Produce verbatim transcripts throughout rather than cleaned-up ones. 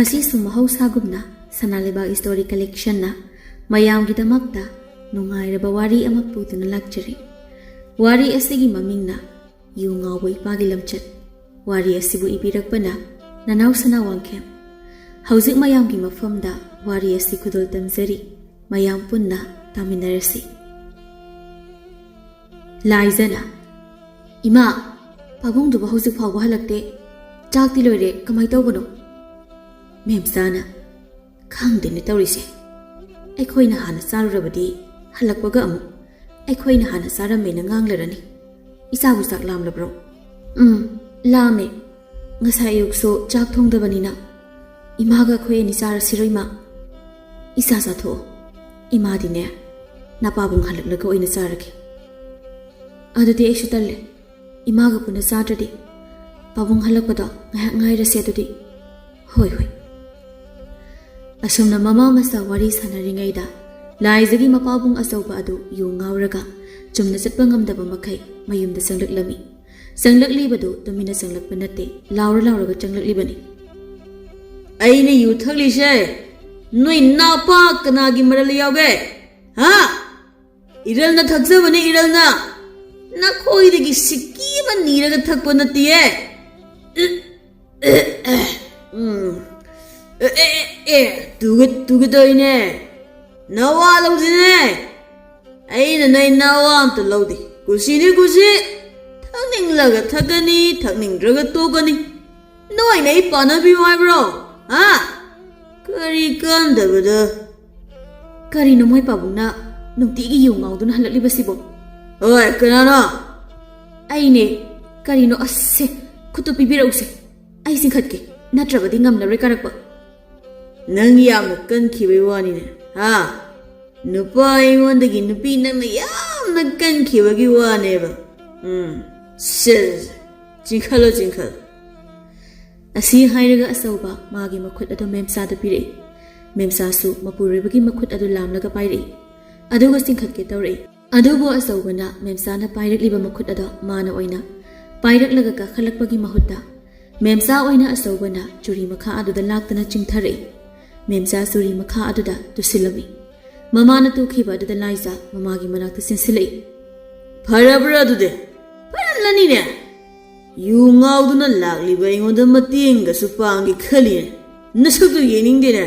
ꯉꯁꯤꯁꯨ ꯃꯍꯧꯁꯥꯒꯨꯝꯅ ꯁꯅꯥ ꯂꯩꯕꯥꯛ ꯁ꯭ꯇꯣꯔꯤ ꯀꯂꯦꯛꯁꯟꯅ ꯃꯌꯥꯝꯒꯤꯗꯃꯛꯇ ꯅꯨꯡꯉꯥꯏꯔꯕ ꯋꯥꯔꯤ ꯑꯃ ꯄꯨꯗꯨꯅ ꯂꯥꯛꯆꯔꯤ꯫ ꯋꯥꯔꯤ ꯑꯁꯤꯒꯤ ꯃꯃꯤꯡꯅ ꯌꯨ ꯉꯥꯎꯕ ꯏꯄꯥꯒꯤ ꯂꯝꯆꯠ꯫ ꯋꯥꯔꯤ ꯑꯁꯤꯕꯨ ꯏꯕꯤꯔꯛꯄꯅ ꯅꯅꯥꯎ ꯁꯅꯥ ꯋꯥꯡꯈꯦꯝ꯫ ꯍꯧꯖꯤꯛ ꯃꯌꯥꯝꯒꯤ ꯃꯐꯝꯗ ꯋꯥꯔꯤ ꯑꯁꯤ ꯈꯨꯗꯣꯜ ꯇꯝꯖꯔꯤ꯫ ꯃꯌꯥꯝ ꯄꯨꯟꯅ ꯇꯥꯃꯤꯟꯅꯔꯁꯤ꯫ ꯂꯥꯏꯖꯅ, "ꯏꯃꯥ, ꯄꯥꯕꯨꯡꯗꯨꯕꯨ ꯍꯧꯖꯤꯛ ꯐꯥꯎꯕ ꯍꯜꯂꯛꯇꯦ꯫ ꯆꯥꯛꯇꯤ ꯂꯣꯏꯔꯦ, ꯀꯃꯥꯏ ꯇꯧꯕꯅꯣ?" ꯃꯦꯝꯆꯥꯅ, "ꯈꯪꯗꯦꯅꯦ ꯇꯧꯔꯤꯁꯦ꯫ ꯑꯩꯈꯣꯏꯅ ꯍꯥꯟꯅ ꯆꯥꯔꯨꯔꯕꯗꯤ ꯍꯜꯂꯛꯄꯒ ꯑꯃꯨꯛ ꯑꯩꯈꯣꯏꯅ ꯍꯥꯟꯅ ꯆꯥꯔꯝꯃꯦꯅ ꯉꯥꯡꯂꯔꯅꯤ꯫ ꯏꯆꯥꯕꯨ ꯆꯥꯛ ꯂꯥꯝꯂꯕ꯭ꯔꯣ?" "ꯎꯝ, ꯂꯥꯝꯃꯦ꯫ ꯉꯁꯥꯏ ꯑꯌꯨꯛꯁꯨ ꯆꯥꯛ ꯊꯣꯡꯗꯕꯅꯤꯅ꯫ ꯏꯃꯥꯒ ꯑꯩꯈꯣꯏ ꯑꯅꯤ ꯆꯥꯔꯁꯤꯔꯣ, ꯏꯃꯥ?" "ꯏꯆꯥ ꯆꯥꯊꯣꯛꯑꯣ꯫ ꯏꯃꯥꯗꯤꯅꯦ, ꯅꯄꯥꯕꯨꯡ ꯍꯜꯂꯛꯂꯒ ꯑꯣꯏꯅ ꯆꯥꯔꯒꯦ꯫" "ꯑꯗꯨꯗꯤ ꯑꯩꯁꯨ ꯇꯜꯂꯦ꯫ ꯏꯃꯥꯒ ꯄꯨꯟꯅ ꯆꯥꯗ꯭ꯔꯗꯤ꯫ ꯄꯥꯕꯨꯡ ꯍꯜꯂꯛꯄꯗꯣ ꯉꯥꯏꯍꯥꯛ ꯉꯥꯏꯔꯁꯦ ꯑꯗꯨꯗꯤ꯫" "ꯍꯣꯏ, ꯍꯣꯏ꯫" ꯑꯁꯨꯝꯅ ꯃꯃꯥ ꯃꯆꯥ ꯋꯥꯔꯤ ꯁꯥꯟꯅꯔꯤꯉꯩꯗ ꯂꯥꯏꯖꯒꯤ ꯃꯄꯥꯕꯨꯡ ꯑꯆꯧꯕ ꯑꯗꯨ ꯌꯨ ꯉꯥꯎꯔꯒ ꯆꯨꯝꯅ ꯆꯠꯄ ꯉꯝꯗꯕ ꯃꯈꯩ ꯃꯌꯨꯝꯗ ꯆꯪꯂꯛꯂꯝꯃꯤ꯫ ꯆꯪꯂꯛꯂꯤꯕꯗꯨ ꯇꯨꯃꯤꯟꯅ ꯆꯪꯂꯛꯄ ꯅꯠꯇꯦ, ꯂꯥꯎꯔ ꯂꯥꯎꯔꯒ ꯆꯪꯂꯛꯂꯤꯕꯅꯤ꯫ "ꯑꯩꯅ ꯌꯨ ꯊꯛꯂꯤꯁꯦ ꯅꯣꯏ ꯅꯥꯄꯥ ꯀꯅꯥꯒꯤ ꯃꯔꯜ ꯌꯥꯎꯒꯦ? ꯍꯥ? ꯏꯔꯜꯅ ꯊꯛꯆꯕꯅꯦ, ꯏꯔꯜꯅ꯫ ꯅꯈꯣꯏꯗꯒꯤ ꯁꯤꯛꯀꯤ ꯑꯃ ꯅꯤꯔꯒ ꯊꯛꯄ ꯅꯠꯇꯤꯌꯦ꯫" "ꯎꯝ꯫ ꯑꯦ, ꯑꯦ, ꯑꯦ, ꯇꯨꯒ-, ꯇꯨꯒꯗꯧꯏꯅꯦ꯫ ꯅꯋꯥ ꯂꯧꯗꯦꯅꯦ꯫ ꯑꯩꯅ ꯅꯣꯏ ꯅꯋꯥ ꯑꯝꯇ ꯂꯧꯗꯦ꯫ ꯀꯨꯁꯤꯅꯤ ꯀꯨꯁꯤ꯫ ꯊꯛꯅꯤꯡꯂꯒ ꯊꯛꯀꯅꯤ, ꯊꯛꯅꯤꯡꯗ꯭ꯔꯒ ꯇꯣꯛꯀꯅꯤ꯫ ꯅꯣꯏꯅ ꯑꯩ ꯄꯥꯟꯅꯕꯤꯌꯨ ꯍꯥꯏꯕ꯭ꯔꯣ? ꯍꯥ? ꯀꯔꯤ ꯀꯥꯟꯗꯕꯗ?" "ꯀꯔꯤꯅꯣ ꯃꯣꯏ ꯄꯥꯕꯨꯡꯅ ꯅꯨꯡꯇꯤꯒꯤ ꯌꯨ ꯉꯥꯎꯗꯨꯅ ꯍꯜꯂꯛꯂꯤꯕꯁꯤꯕꯣ?" "ꯍꯣꯏ, ꯀꯅꯥꯅꯣ?" "ꯑꯩꯅꯦ꯫ ꯀꯔꯤꯅꯣ, ꯑꯁ, ꯁꯦ, ꯈꯨꯠꯇꯨ ꯄꯤꯕꯤꯔꯛꯎꯁꯦ꯫ ꯑꯩ ꯆꯤꯡꯈꯠꯀꯦ, ꯅꯠꯇ꯭ꯔꯕꯗꯤ ꯉꯝꯂꯔꯣꯏ ꯀꯥꯔꯛꯄ꯫" "ꯅꯪ ꯌꯥꯝꯅ ꯀꯟꯈꯤꯕꯩ ꯋꯥꯅꯤꯅꯦ, ꯍꯥ? ꯅꯨꯄꯥ ꯑꯩꯉꯣꯟꯗꯒꯤ ꯅꯨꯄꯤ ꯅꯪꯅ ꯌꯥꯝꯅ ꯀꯟꯈꯤꯕꯒꯤ ꯋꯥꯅꯦꯕ꯫ ꯎꯝ, ꯁꯦ, ꯁꯦ, ꯆꯤꯡꯈꯠꯂꯣ, ꯆꯤꯡꯈꯠꯂꯣ꯫" ꯑꯁꯤ ꯍꯥꯏꯔꯒ ꯑꯆꯧꯕ ꯃꯥꯒꯤ ꯃꯈꯨꯠ ꯑꯗꯨ ꯃꯦꯝꯆꯥꯗ ꯄꯤꯔꯛꯏ꯫ ꯃꯦꯝꯆꯥꯁꯨ ꯃꯄꯨꯔꯣꯏꯕꯒꯤ ꯃꯈꯨꯠ ꯑꯗꯨ ꯂꯥꯝꯂꯒ ꯄꯥꯏꯔꯛꯏ, ꯑꯗꯨꯒ ꯆꯤꯡꯈꯠꯀꯦ ꯇꯧꯔꯛꯏ꯫ ꯑꯗꯨꯕꯨ ꯑꯆꯧꯕꯅ ꯃꯦꯝꯆꯥꯅ ꯄꯥꯏꯔꯛꯂꯤꯕ ꯃꯈꯨꯠ ꯑꯗꯣ ꯃꯥꯅ ꯑꯣꯏꯅ ꯄꯥꯏꯔꯛꯂꯒ ꯀꯥꯈꯠꯂꯛꯄꯒꯤ ꯃꯍꯨꯠꯇ ꯃꯦꯝꯆꯥ ꯑꯣꯏꯅ ꯑꯆꯧꯕꯅ ꯆꯨꯔꯤ ꯃꯈꯥ ꯑꯗꯨꯗ ꯂꯥꯛꯇꯅ ꯆꯤꯡꯊꯔꯛꯏ꯫ ꯃꯦꯝꯆꯥ ꯆꯨꯔꯤ ꯃꯈꯥ ꯑꯗꯨꯗ ꯇꯨꯁꯤꯜꯂꯝꯃꯤ꯫ ꯃꯃꯥꯅ ꯇꯨꯈꯤꯕ ꯑꯗꯨꯗ ꯂꯥꯏꯖ ꯃꯃꯥꯒꯤ ꯃꯅꯥꯛꯇ ꯆꯦꯟꯁꯤꯜꯂꯛꯏ꯫ "ꯐꯔꯕ꯭ꯔꯥ ꯑꯗꯨꯗꯤ? ꯐꯔꯝꯂꯅꯤꯅꯦ꯫ ꯌꯨ ꯉꯥꯎꯗꯨꯅ ꯂꯥꯛꯂꯤꯕ ꯑꯩꯉꯣꯟꯗ ꯃꯇꯦꯡꯒꯁꯨ ꯄꯥꯡꯒꯦ ꯈꯜꯂꯤꯅꯦ꯫ ꯅꯁꯛꯇꯨ ꯌꯦꯡꯅꯤꯡꯗꯦꯅꯦ꯫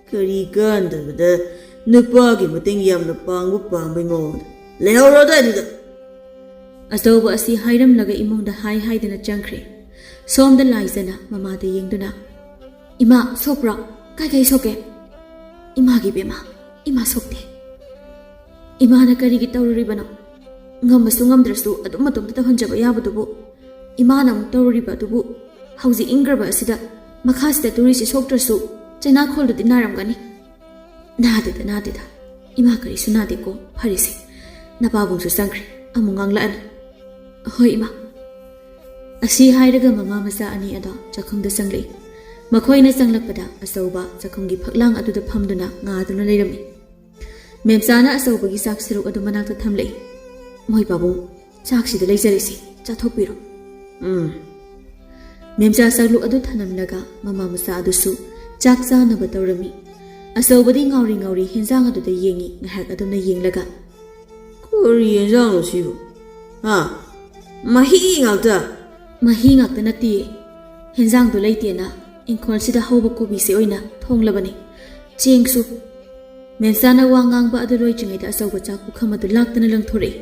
ꯀꯔꯤ ꯀꯥꯟꯗꯕꯗ ꯅꯨꯄꯥꯒꯤ ꯃꯇꯦꯡ ꯌꯥꯝꯅ ꯄꯥꯡꯕ ꯄꯥꯝꯕꯩ ꯃꯑꯣꯡꯗ꯫ ꯂꯩꯍꯧꯔꯣ ꯑꯗꯨꯋꯥꯏꯗꯨꯗ!" ꯑꯆꯧꯕ ꯑꯁꯤ ꯍꯥꯏꯔꯝꯂꯒ ꯏꯃꯨꯡꯗ ꯍꯥꯏ ꯍꯥꯏꯗꯅ ꯆꯪꯈ꯭ꯔꯦ꯫ ꯁꯣꯝꯗ ꯂꯥꯏꯖꯅ ꯃꯃꯥꯗ ꯌꯦꯡꯗꯨꯅ, "ꯏꯃꯥ, ꯁꯣꯛꯄ꯭ꯔꯣ? ꯀꯥꯏ ꯀꯥꯏ ꯁꯣꯛꯀꯦ?" "ꯏꯃꯥꯒꯤ ꯕꯦꯃꯥ, ꯏꯃꯥ ꯁꯣꯛꯇꯦ꯫ ꯏꯃꯥꯅ ꯀꯔꯤꯒꯤ ꯇꯧꯔꯨꯔꯤꯕꯅꯣ? ꯉꯝꯃꯁꯨ ꯉꯝꯗ꯭ꯔꯁꯨ ꯑꯗꯨꯝ ꯃꯇꯣꯝꯇ ꯇꯧꯍꯟꯖꯕ ꯌꯥꯕꯗꯨꯕꯨ, ꯏꯃꯥꯅ ꯑꯃꯨꯛ ꯇꯧꯔꯨꯔꯤꯕ ꯑꯗꯨꯕꯨ, ꯍꯧꯖꯤꯛ ꯏꯪꯈ꯭ꯔꯕ ꯑꯁꯤꯗ ꯃꯈꯥꯁꯤꯗ ꯇꯨꯔꯤꯁꯤ ꯁꯣꯛꯇ꯭ꯔꯁꯨ ꯆꯩꯅꯥꯈꯣꯜꯗꯨꯗꯤ ꯅꯥꯔꯝꯒꯅꯤ꯫ ꯅꯥꯗꯦꯗ, ꯅꯥꯗꯦꯗ꯫ ꯏꯃꯥ ꯀꯔꯤꯁꯨ ꯅꯥꯗꯦꯀꯣ꯫ ꯐꯔꯦꯁꯦ, ꯅꯄꯥꯕꯨꯡꯁꯨ ꯆꯪꯈ꯭ꯔꯦ, ꯑꯃꯨꯛ ꯉꯥꯡꯂꯛꯑꯅꯤ꯫" "ꯍꯣꯏ, ꯏꯃꯥ꯫" ꯑꯁꯤ ꯍꯥꯏꯔꯒ ꯃꯃꯥ ꯃꯆꯥ ꯑꯅꯤ ꯑꯗꯣ ꯆꯥꯛꯈꯨꯝꯗ ꯆꯪꯂꯛꯏ꯫ ꯃꯈꯣꯏꯅ ꯆꯪꯂꯛꯄꯗ ꯑꯆꯧꯕ ꯆꯥꯛꯈꯨꯝꯒꯤ ꯐꯛꯂꯥꯡ ꯑꯗꯨꯗ ꯐꯝꯗꯨꯅ ꯉꯥꯗꯨꯅ ꯂꯩꯔꯝꯃꯤ꯫ ꯃꯦꯝꯆꯥꯅ ꯑꯆꯧꯕꯒꯤ ꯆꯥꯛ ꯁꯔꯨꯛ ꯑꯗꯨ ꯃꯅꯥꯛꯇ ꯊꯝꯂꯛꯏ꯫ "ꯃꯣꯏ ꯄꯥꯕꯨꯡ, ꯆꯥꯛꯁꯤꯗ ꯂꯩꯖꯔꯦꯁꯦ, ꯆꯥꯊꯣꯛꯄꯤꯔꯣ꯫" "ꯎꯝ꯫" ꯃꯦꯝꯆꯥ ꯆꯥꯛꯂꯨꯛ ꯑꯗꯨ ꯊꯅꯝꯂꯒ ꯃꯃꯥ ꯃꯆꯥ ꯑꯗꯨꯁꯨ ꯆꯥꯛ ꯆꯥꯅꯕ ꯇꯧꯔꯝꯃꯤ꯫ ꯑꯆꯧꯕꯗꯤ ꯉꯥꯎꯔꯤ ꯉꯥꯎꯔꯤ ꯍꯦꯟꯖꯥꯡ ꯑꯗꯨꯗ ꯌꯦꯡꯉꯤ, ꯉꯥꯏꯍꯥꯛ ꯑꯗꯨꯝꯅ ꯌꯦꯡꯂꯒ, "ꯀꯔꯤ ꯌꯦꯟꯖꯥꯡꯅꯣ ꯁꯤꯕꯨ? ꯍꯥ? ꯃꯍꯤ ꯉꯥꯛꯇ?" "ꯃꯍꯤ ꯉꯥꯛꯇ ꯅꯠꯇꯤꯌꯦ꯫ ꯍꯦꯟꯖꯥꯡꯗꯣ ꯂꯩꯇꯦꯅ ꯏꯪꯈꯣꯜꯁꯤꯗ ꯍꯧꯕ ꯀꯣꯕꯤꯁꯦ ꯑꯣꯏꯅ ꯊꯣꯡꯂꯕꯅꯤ꯫ ꯆꯦꯡꯁꯨ꯫" ꯃꯦꯝꯆꯥꯅ ꯋꯥ ꯉꯥꯡꯕ ꯑꯗꯨ ꯂꯣꯏꯗ꯭ꯔꯤꯉꯩꯗ ꯑꯆꯧꯕ ꯆꯥꯛ ꯄꯨꯈꯝ ꯑꯗꯨ ꯂꯥꯛꯇꯅ ꯂꯪꯊꯣꯔꯛꯏ꯫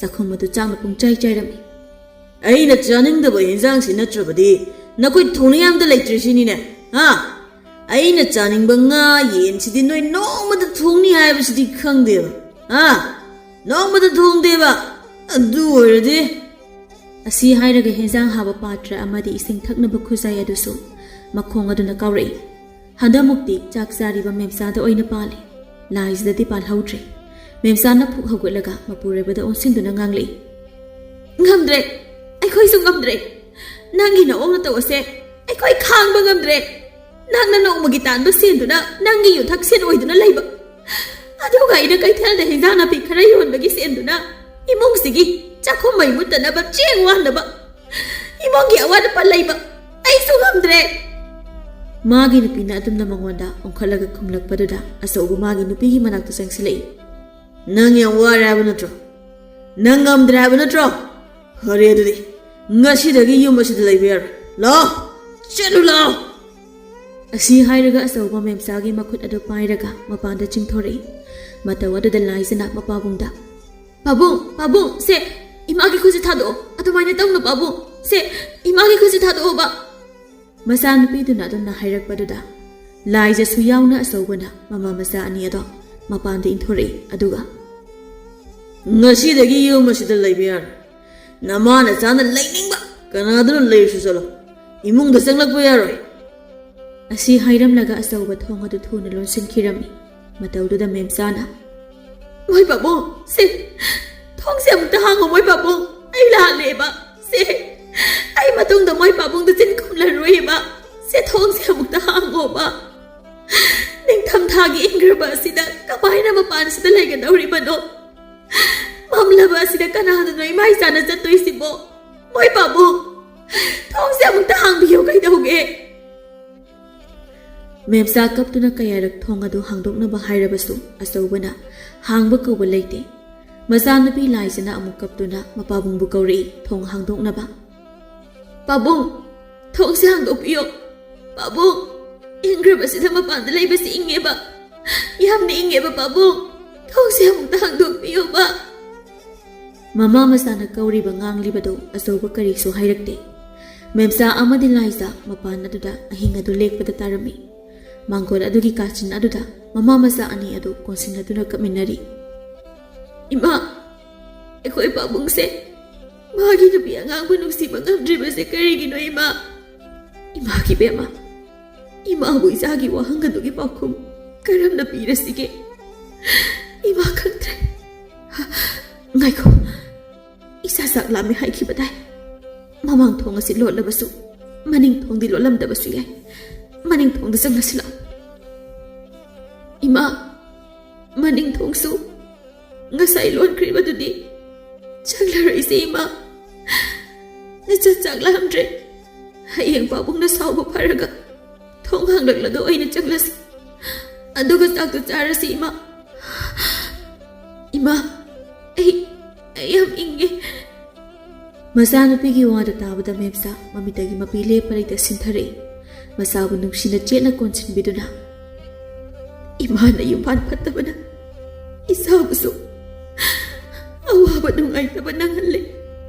ꯆꯥꯛꯈꯨꯝ ꯑꯗꯨ ꯆꯥꯛꯅ ꯄꯨꯡꯆꯥꯏ ꯆꯥꯏꯔꯝꯃꯤ꯫ "ꯑꯩꯅ ꯆꯥꯅꯤꯡꯗꯕ ꯍꯦꯟꯖꯥꯡꯁꯤ ꯅꯠꯇ꯭ꯔꯕꯗꯤ ꯅꯈꯣꯏ ꯊꯣꯡꯅꯤꯡꯉꯥꯏ ꯑꯝꯇ ꯂꯩꯇ꯭ꯔꯤꯁꯤꯅꯤꯅꯦ, ꯍꯥ? ꯑꯩꯅ ꯆꯥꯅꯤꯡꯕ ꯉꯥ ꯌꯦꯟꯁꯤꯗꯤ ꯅꯣꯏ ꯅꯣꯡꯃꯗ ꯊꯣꯡꯅꯤ ꯍꯥꯏꯕꯁꯤꯗꯤ ꯈꯪꯗꯦꯕ, ꯍꯥ? ꯅꯣꯡꯃꯗ ꯊꯣꯡꯗꯦꯕ꯫ ꯑꯗꯨ ꯑꯣꯏꯔꯗꯤ꯫" ꯑꯁꯤ ꯍꯥꯏꯔꯒ ꯍꯦꯟꯖꯥꯡ ꯍꯥꯕ ꯄꯥꯇ꯭ꯔ ꯑꯃꯗꯤ ꯏꯁꯤꯡ ꯊꯛꯅꯕ ꯈꯨꯖꯥꯏ ꯑꯗꯨꯁꯨ ꯃꯈꯣꯡ ꯑꯗꯨꯅ ꯀꯥꯎꯔꯛꯏ꯫ ꯍꯟꯗꯛꯃꯨꯛꯇꯤ ꯆꯥꯛ ꯆꯥꯔꯤꯕ ꯃꯦꯝꯆꯥꯗ ꯑꯣꯏꯅ ꯄꯥꯜꯂꯤ꯫ ꯂꯥꯏꯖꯗꯗꯤ ꯄꯥꯜꯍꯧꯗ꯭ꯔꯦ꯫ ꯃꯦꯝꯆꯥꯅ ꯐꯨꯛ ꯍꯧꯒꯠꯂꯒ ꯃꯄꯨꯔꯣꯏꯕꯗ ꯑꯣꯟꯁꯤꯟꯗꯨꯅ ꯉꯥꯡꯂꯛꯏ꯫ "ꯉꯝꯗ꯭ꯔꯦ, ꯑꯩꯈꯣꯏꯁꯨ ꯉꯝꯗ꯭ꯔꯦ꯫ ꯅꯪꯒꯤ ꯅꯑꯣꯡ ꯅꯇꯧ ꯑꯁꯦ ꯑꯩꯈꯣꯏ ꯈꯥꯡꯕ ꯉꯝꯗ꯭ꯔꯦ꯫ ꯅꯪꯅ ꯅꯣꯡꯃꯒꯤ ꯇꯥꯟꯕ ꯁꯦꯟꯗꯨꯅ ꯅꯪꯒꯤ ꯌꯨꯊꯛ ꯁꯦꯟ ꯑꯣꯏꯗꯨꯅ ꯂꯩꯕ, ꯑꯗꯨꯒ ꯑꯩꯅ ꯀꯩꯊꯦꯜꯗ ꯍꯦꯟꯖꯥꯡ ꯅꯥꯄꯤ ꯈꯔ ꯌꯣꯟꯕꯒꯤ ꯁꯦꯟꯗꯨꯅ ꯏꯃꯨꯡꯁꯤꯒꯤ ꯆꯥꯛꯈꯨꯝ ꯃꯩ ꯃꯨꯠꯇꯅꯕ ꯆꯦꯡ ꯋꯥꯟꯅꯕ, ꯏꯃꯨꯡꯒꯤ ꯑꯋꯥꯠ ꯑꯄꯥ ꯂꯩꯕ, ꯑꯩꯁꯨ ꯉꯝꯗ꯭ꯔꯦ꯫ ꯃꯥꯒꯤ ꯅꯨꯄꯤꯅ ꯑꯗꯨꯝꯅ ꯃꯉꯣꯟꯗ ꯑꯣꯟꯈꯠꯂꯒ ꯈꯨꯝꯂꯛꯄꯗꯨꯗ ꯑꯆꯧꯕ ꯃꯥꯒꯤ ꯅꯨꯄꯤꯒꯤ ꯃꯅꯥꯛꯇ ꯆꯪꯁꯤꯜꯂꯛꯏ꯫ "ꯅꯪ ꯌꯥꯝ ꯋꯥꯔꯦ ꯍꯥꯏꯕ ꯅꯠꯇ꯭ꯔꯣ? ꯅꯪ ꯉꯝꯗ꯭ꯔꯦ ꯍꯥꯏꯕ ꯅꯠꯇ꯭ꯔꯣ? ꯐꯔꯦ ꯑꯗꯨꯗꯤ, ꯉꯁꯤꯗꯒꯤ ꯌꯨꯝ ꯑꯁꯤꯗ ꯂꯩꯕ ꯌꯥꯔꯣꯏ꯫ ꯂꯥꯛꯑꯣ, ꯆꯠꯂꯨ ꯂꯥꯛꯑꯣ!" ꯑꯁꯤ ꯍꯥꯏꯔꯒ ꯑꯆꯧꯕ ꯃꯦꯝꯆꯥꯒꯤ ꯃꯈꯨꯠ ꯑꯗꯨ ꯄꯥꯏꯔꯒ ꯃꯄꯥꯟꯗ ꯆꯤꯡꯊꯣꯔꯛꯏ꯫ ꯃꯇꯧ ꯑꯗꯨꯗ ꯂꯥꯏꯖꯅ ꯃꯄꯥꯕꯨꯡꯗ, "ꯄꯥꯕꯨꯡ, ꯄꯥꯕꯨꯡ, ꯁꯦ, ꯏꯃꯥꯒꯤ ꯈꯨꯠꯁꯤ ꯊꯥꯗꯣꯛꯑꯣ꯫ ꯑꯗꯨꯃꯥꯏꯅ ꯇꯧꯅꯨ ꯄꯥꯕꯨꯡ꯫ ꯁꯦ, ꯏꯃꯥꯒꯤ ꯈꯨꯠꯁꯤ ꯊꯥꯗꯣꯛꯑꯣꯕ!" ꯃꯆꯥꯅꯨꯄꯤꯗꯨꯅ ꯑꯗꯨꯝꯅ ꯍꯥꯏꯔꯛꯄꯗꯨꯗ ꯂꯥꯏꯖꯁꯨ ꯌꯥꯎꯅ ꯑꯆꯧꯕꯅ ꯃꯃꯥ ꯃꯆꯥ ꯑꯅꯤ ꯑꯗꯣ ꯃꯄꯥꯟꯗ ꯏꯟꯊꯣꯔꯛꯏ꯫ ꯑꯗꯨꯒ, "ꯉꯁꯤꯗꯒꯤ ꯌꯨꯝ ꯑꯁꯤꯗ ꯂꯩꯕ ꯌꯥꯔꯣꯏ꯫ ꯅꯃꯥ ꯅꯆꯥꯅ ꯂꯩꯅꯤꯡꯕ ꯀꯅꯥꯗꯨꯅ ꯂꯩꯔꯨꯁꯨ ꯆꯠꯂꯣ꯫ ꯏꯃꯨꯡꯗ ꯆꯪꯂꯛꯄ ꯌꯥꯔꯣꯏ!" ꯑꯁꯤ ꯍꯥꯏꯔꯝꯂꯒ ꯑꯆꯧꯕ ꯊꯣꯡ ꯑꯗꯨ ꯊꯨꯅ ꯂꯣꯟꯁꯤꯟꯈꯤꯔꯝꯃꯤ꯫ ꯃꯇꯧꯗꯨꯗ ꯃꯦꯝꯆꯥꯅ, "ꯃꯣꯏ ꯄꯥꯕꯨꯡ, ꯁꯦ, ꯊꯣꯡꯁꯦ ꯑꯃꯨꯛꯇ ꯍꯥꯡꯉꯣ, ꯃꯣꯏ ꯄꯥꯕꯨꯡ꯫ ꯑꯩ ꯂꯥꯜꯂꯦꯕ꯫ ꯁꯦ, ꯑꯩ ꯃꯇꯨꯡꯗ ꯃꯣꯏ ꯄꯥꯕꯨꯡꯗ ꯆꯤꯟ ꯈꯨꯝꯂꯔꯣꯏꯕ꯫ ꯁꯦ, ꯊꯣꯡꯁꯦ ꯑꯃꯨꯛꯇ ꯍꯥꯡꯉꯣꯕ꯫ ꯅꯤꯡꯊꯝꯊꯥꯒꯤ ꯏꯪꯈ꯭ꯔꯕ ꯑꯁꯤꯗ ꯀꯃꯥꯏꯅ ꯃꯄꯥꯟꯁꯤꯗ ꯂꯩꯒꯗꯧꯔꯤꯕꯅꯣ? ꯃꯝꯂꯕ ꯑꯁꯤꯗ ꯀꯅꯥꯗꯅꯣ ꯏꯃꯥ ꯏꯆꯥꯅ ꯆꯠꯇꯣꯏꯁꯤꯕꯣ? ꯃꯣꯏ ꯄꯥꯕꯨꯡ, ꯊꯣꯡꯁꯦ ꯑꯃꯨꯛꯇ ꯍꯥꯡꯕꯤꯌꯨ ꯀꯩꯗꯧꯒꯦ?" ꯃꯦꯝꯆꯥ ꯀꯞꯇꯨꯅ ꯀꯌꯥꯔꯛ ꯊꯣꯡ ꯑꯗꯨ ꯍꯥꯡꯗꯣꯛꯅꯕ ꯍꯥꯏꯔꯕꯁꯨ ꯑꯆꯧꯕꯅ ꯍꯥꯡꯕ ꯀꯧꯕ ꯂꯩꯇꯦ꯫ ꯃꯆꯥꯅꯨꯄꯤ ꯂꯥꯏꯖꯅ ꯑꯃꯨꯛ ꯀꯞꯇꯨꯅ ꯃꯄꯥꯕꯨꯡꯕꯨ ꯀꯧꯔꯛꯏ ꯊꯣꯡ ꯍꯥꯡꯗꯣꯛꯅꯕ꯫ "ꯄꯥꯕꯨꯡ, ꯊꯣꯡꯁꯦ ꯍꯥꯡꯗꯣꯛꯄꯤꯌꯣ꯫ ꯄꯥꯕꯨꯡ, ꯏꯪꯈ꯭ꯔꯕꯁꯤꯗ ꯃꯄꯥꯟꯗ ꯂꯩꯕꯁꯤ ꯏꯪꯉꯦꯕ꯫ ꯌꯥꯝꯅ ꯏꯪꯉꯦꯕ ꯄꯥꯕꯨꯡ꯫ ꯊꯣꯡꯁꯦ ꯑꯃꯨꯛꯇ ꯍꯥꯡꯗꯣꯛꯄꯤꯌꯣꯕ!" ꯃꯃꯥ ꯃꯆꯥꯅ ꯀꯧꯔꯤꯕ ꯉꯥꯡꯂꯤꯕꯗꯨ ꯑꯆꯧꯕ ꯀꯔꯤꯁꯨ ꯍꯥꯏꯔꯛꯇꯦ꯫ ꯃꯦꯝꯆꯥ ꯑꯃꯗꯤ ꯂꯥꯏꯖ ꯃꯄꯥꯟ ꯑꯗꯨꯗ ꯑꯍꯤꯡ ꯑꯗꯨ ꯂꯦꯛꯄꯗ ꯇꯥꯔꯝꯃꯤ꯫ ꯃꯥꯡꯒꯣꯜ ꯑꯗꯨꯒꯤ ꯀꯥꯆꯤꯟ ꯑꯗꯨꯗ ꯃꯃꯥ ꯃꯆꯥ ꯑꯅꯤ ꯑꯗꯨ ꯀꯣꯟꯁꯤꯟꯅꯗꯨꯅ ꯀꯞꯃꯤꯟꯅꯔꯤ꯫ "ꯏꯃꯥ, ꯑꯩꯈꯣꯏ ꯄꯥꯕꯨꯡꯁꯦ ꯃꯥꯒꯤ ꯅꯨꯄꯤ ꯑꯉꯥꯡꯕꯨ ꯅꯨꯡꯁꯤꯕ ꯉꯝꯗ꯭ꯔꯤꯕꯁꯦ ꯀꯔꯤꯒꯤꯅꯣ ꯏꯃꯥ? ꯏꯃꯥꯒꯤ ꯕꯦꯝꯃ, ꯏꯃꯥꯕꯨ ꯏꯆꯥꯒꯤ ꯋꯥꯍꯪ ꯑꯗꯨꯒꯤ ꯄꯥꯎꯈꯨꯝ ꯀꯔꯝꯅ ꯄꯤꯔꯁꯤꯒꯦ? ꯏꯃꯥ ꯈꯪꯗ꯭ꯔꯦ꯫ ꯉꯥꯏꯈꯣ, ꯏꯆꯥ ꯆꯥꯛ ꯂꯥꯝꯃꯦ ꯍꯥꯏꯈꯤꯕꯗꯥꯏ? ꯃꯃꯥꯡ ꯊꯣꯡ ꯑꯁꯤ ꯂꯣꯜꯂꯕꯁꯨ ꯃꯅꯤꯡ ꯊꯣꯡꯗꯤ ꯂꯣꯜꯂꯝꯗꯕꯁꯨ ꯌꯥꯏ꯫ ꯃꯅꯤꯡ ꯊꯣꯡꯗ ꯆꯪꯂꯁꯤ ꯂꯥꯛꯑꯣ꯫ ꯏꯃꯥ, ꯃꯅꯤꯡ ꯊꯣꯡꯁꯨ ꯉꯁꯥꯏ ꯂꯣꯟꯈ꯭ꯔꯤꯕꯗꯨꯗꯤ ꯆꯪꯂꯔꯣꯏꯁꯦ ꯏꯃꯥ꯫ ꯅꯆꯥ ꯆꯥꯛ ꯂꯥꯝꯗ꯭ꯔꯦ꯫ ꯍꯌꯦꯡ ꯄꯥꯕꯨꯡꯅ ꯁꯥꯎꯕ ꯐꯔꯒ ꯊꯣꯡ ꯍꯥꯡꯂꯛꯂꯗꯣ ꯑꯩꯅ ꯆꯪꯂꯁꯤ꯫ ꯑꯗꯨꯒ ꯆꯥꯛꯇꯨ ꯆꯥꯔꯁꯤ, ꯏꯃꯥ꯫ ꯏꯃꯥ, ꯑꯩ, ꯑꯩ ꯌꯥꯝ ꯏꯪꯉꯦ꯫ ꯃꯆꯥꯅꯨꯄꯤꯒꯤ ꯋꯥꯗꯨ ꯇꯥꯕꯗ ꯃꯦꯝꯆꯥ ꯃꯃꯤꯠꯇꯒꯤ ꯃꯄꯤ ꯂꯦꯞꯄ ꯂꯩꯇ ꯁꯤꯟꯊꯔꯛꯏ꯫ ꯃꯆꯥꯕꯨ ꯅꯨꯡꯁꯤꯅ ꯆꯦꯠꯅ ꯀꯣꯟꯁꯤꯟꯕꯤꯗꯨꯅ, "ꯏꯃꯥꯅ ꯌꯨꯝꯕꯥꯟ ꯐꯠꯇꯕꯅ ꯏꯆꯥꯕꯨꯁꯨ ꯑꯋꯥꯕ ꯅꯨꯡꯉꯥꯏꯇꯕ ꯅꯪꯍꯜꯂꯦ꯫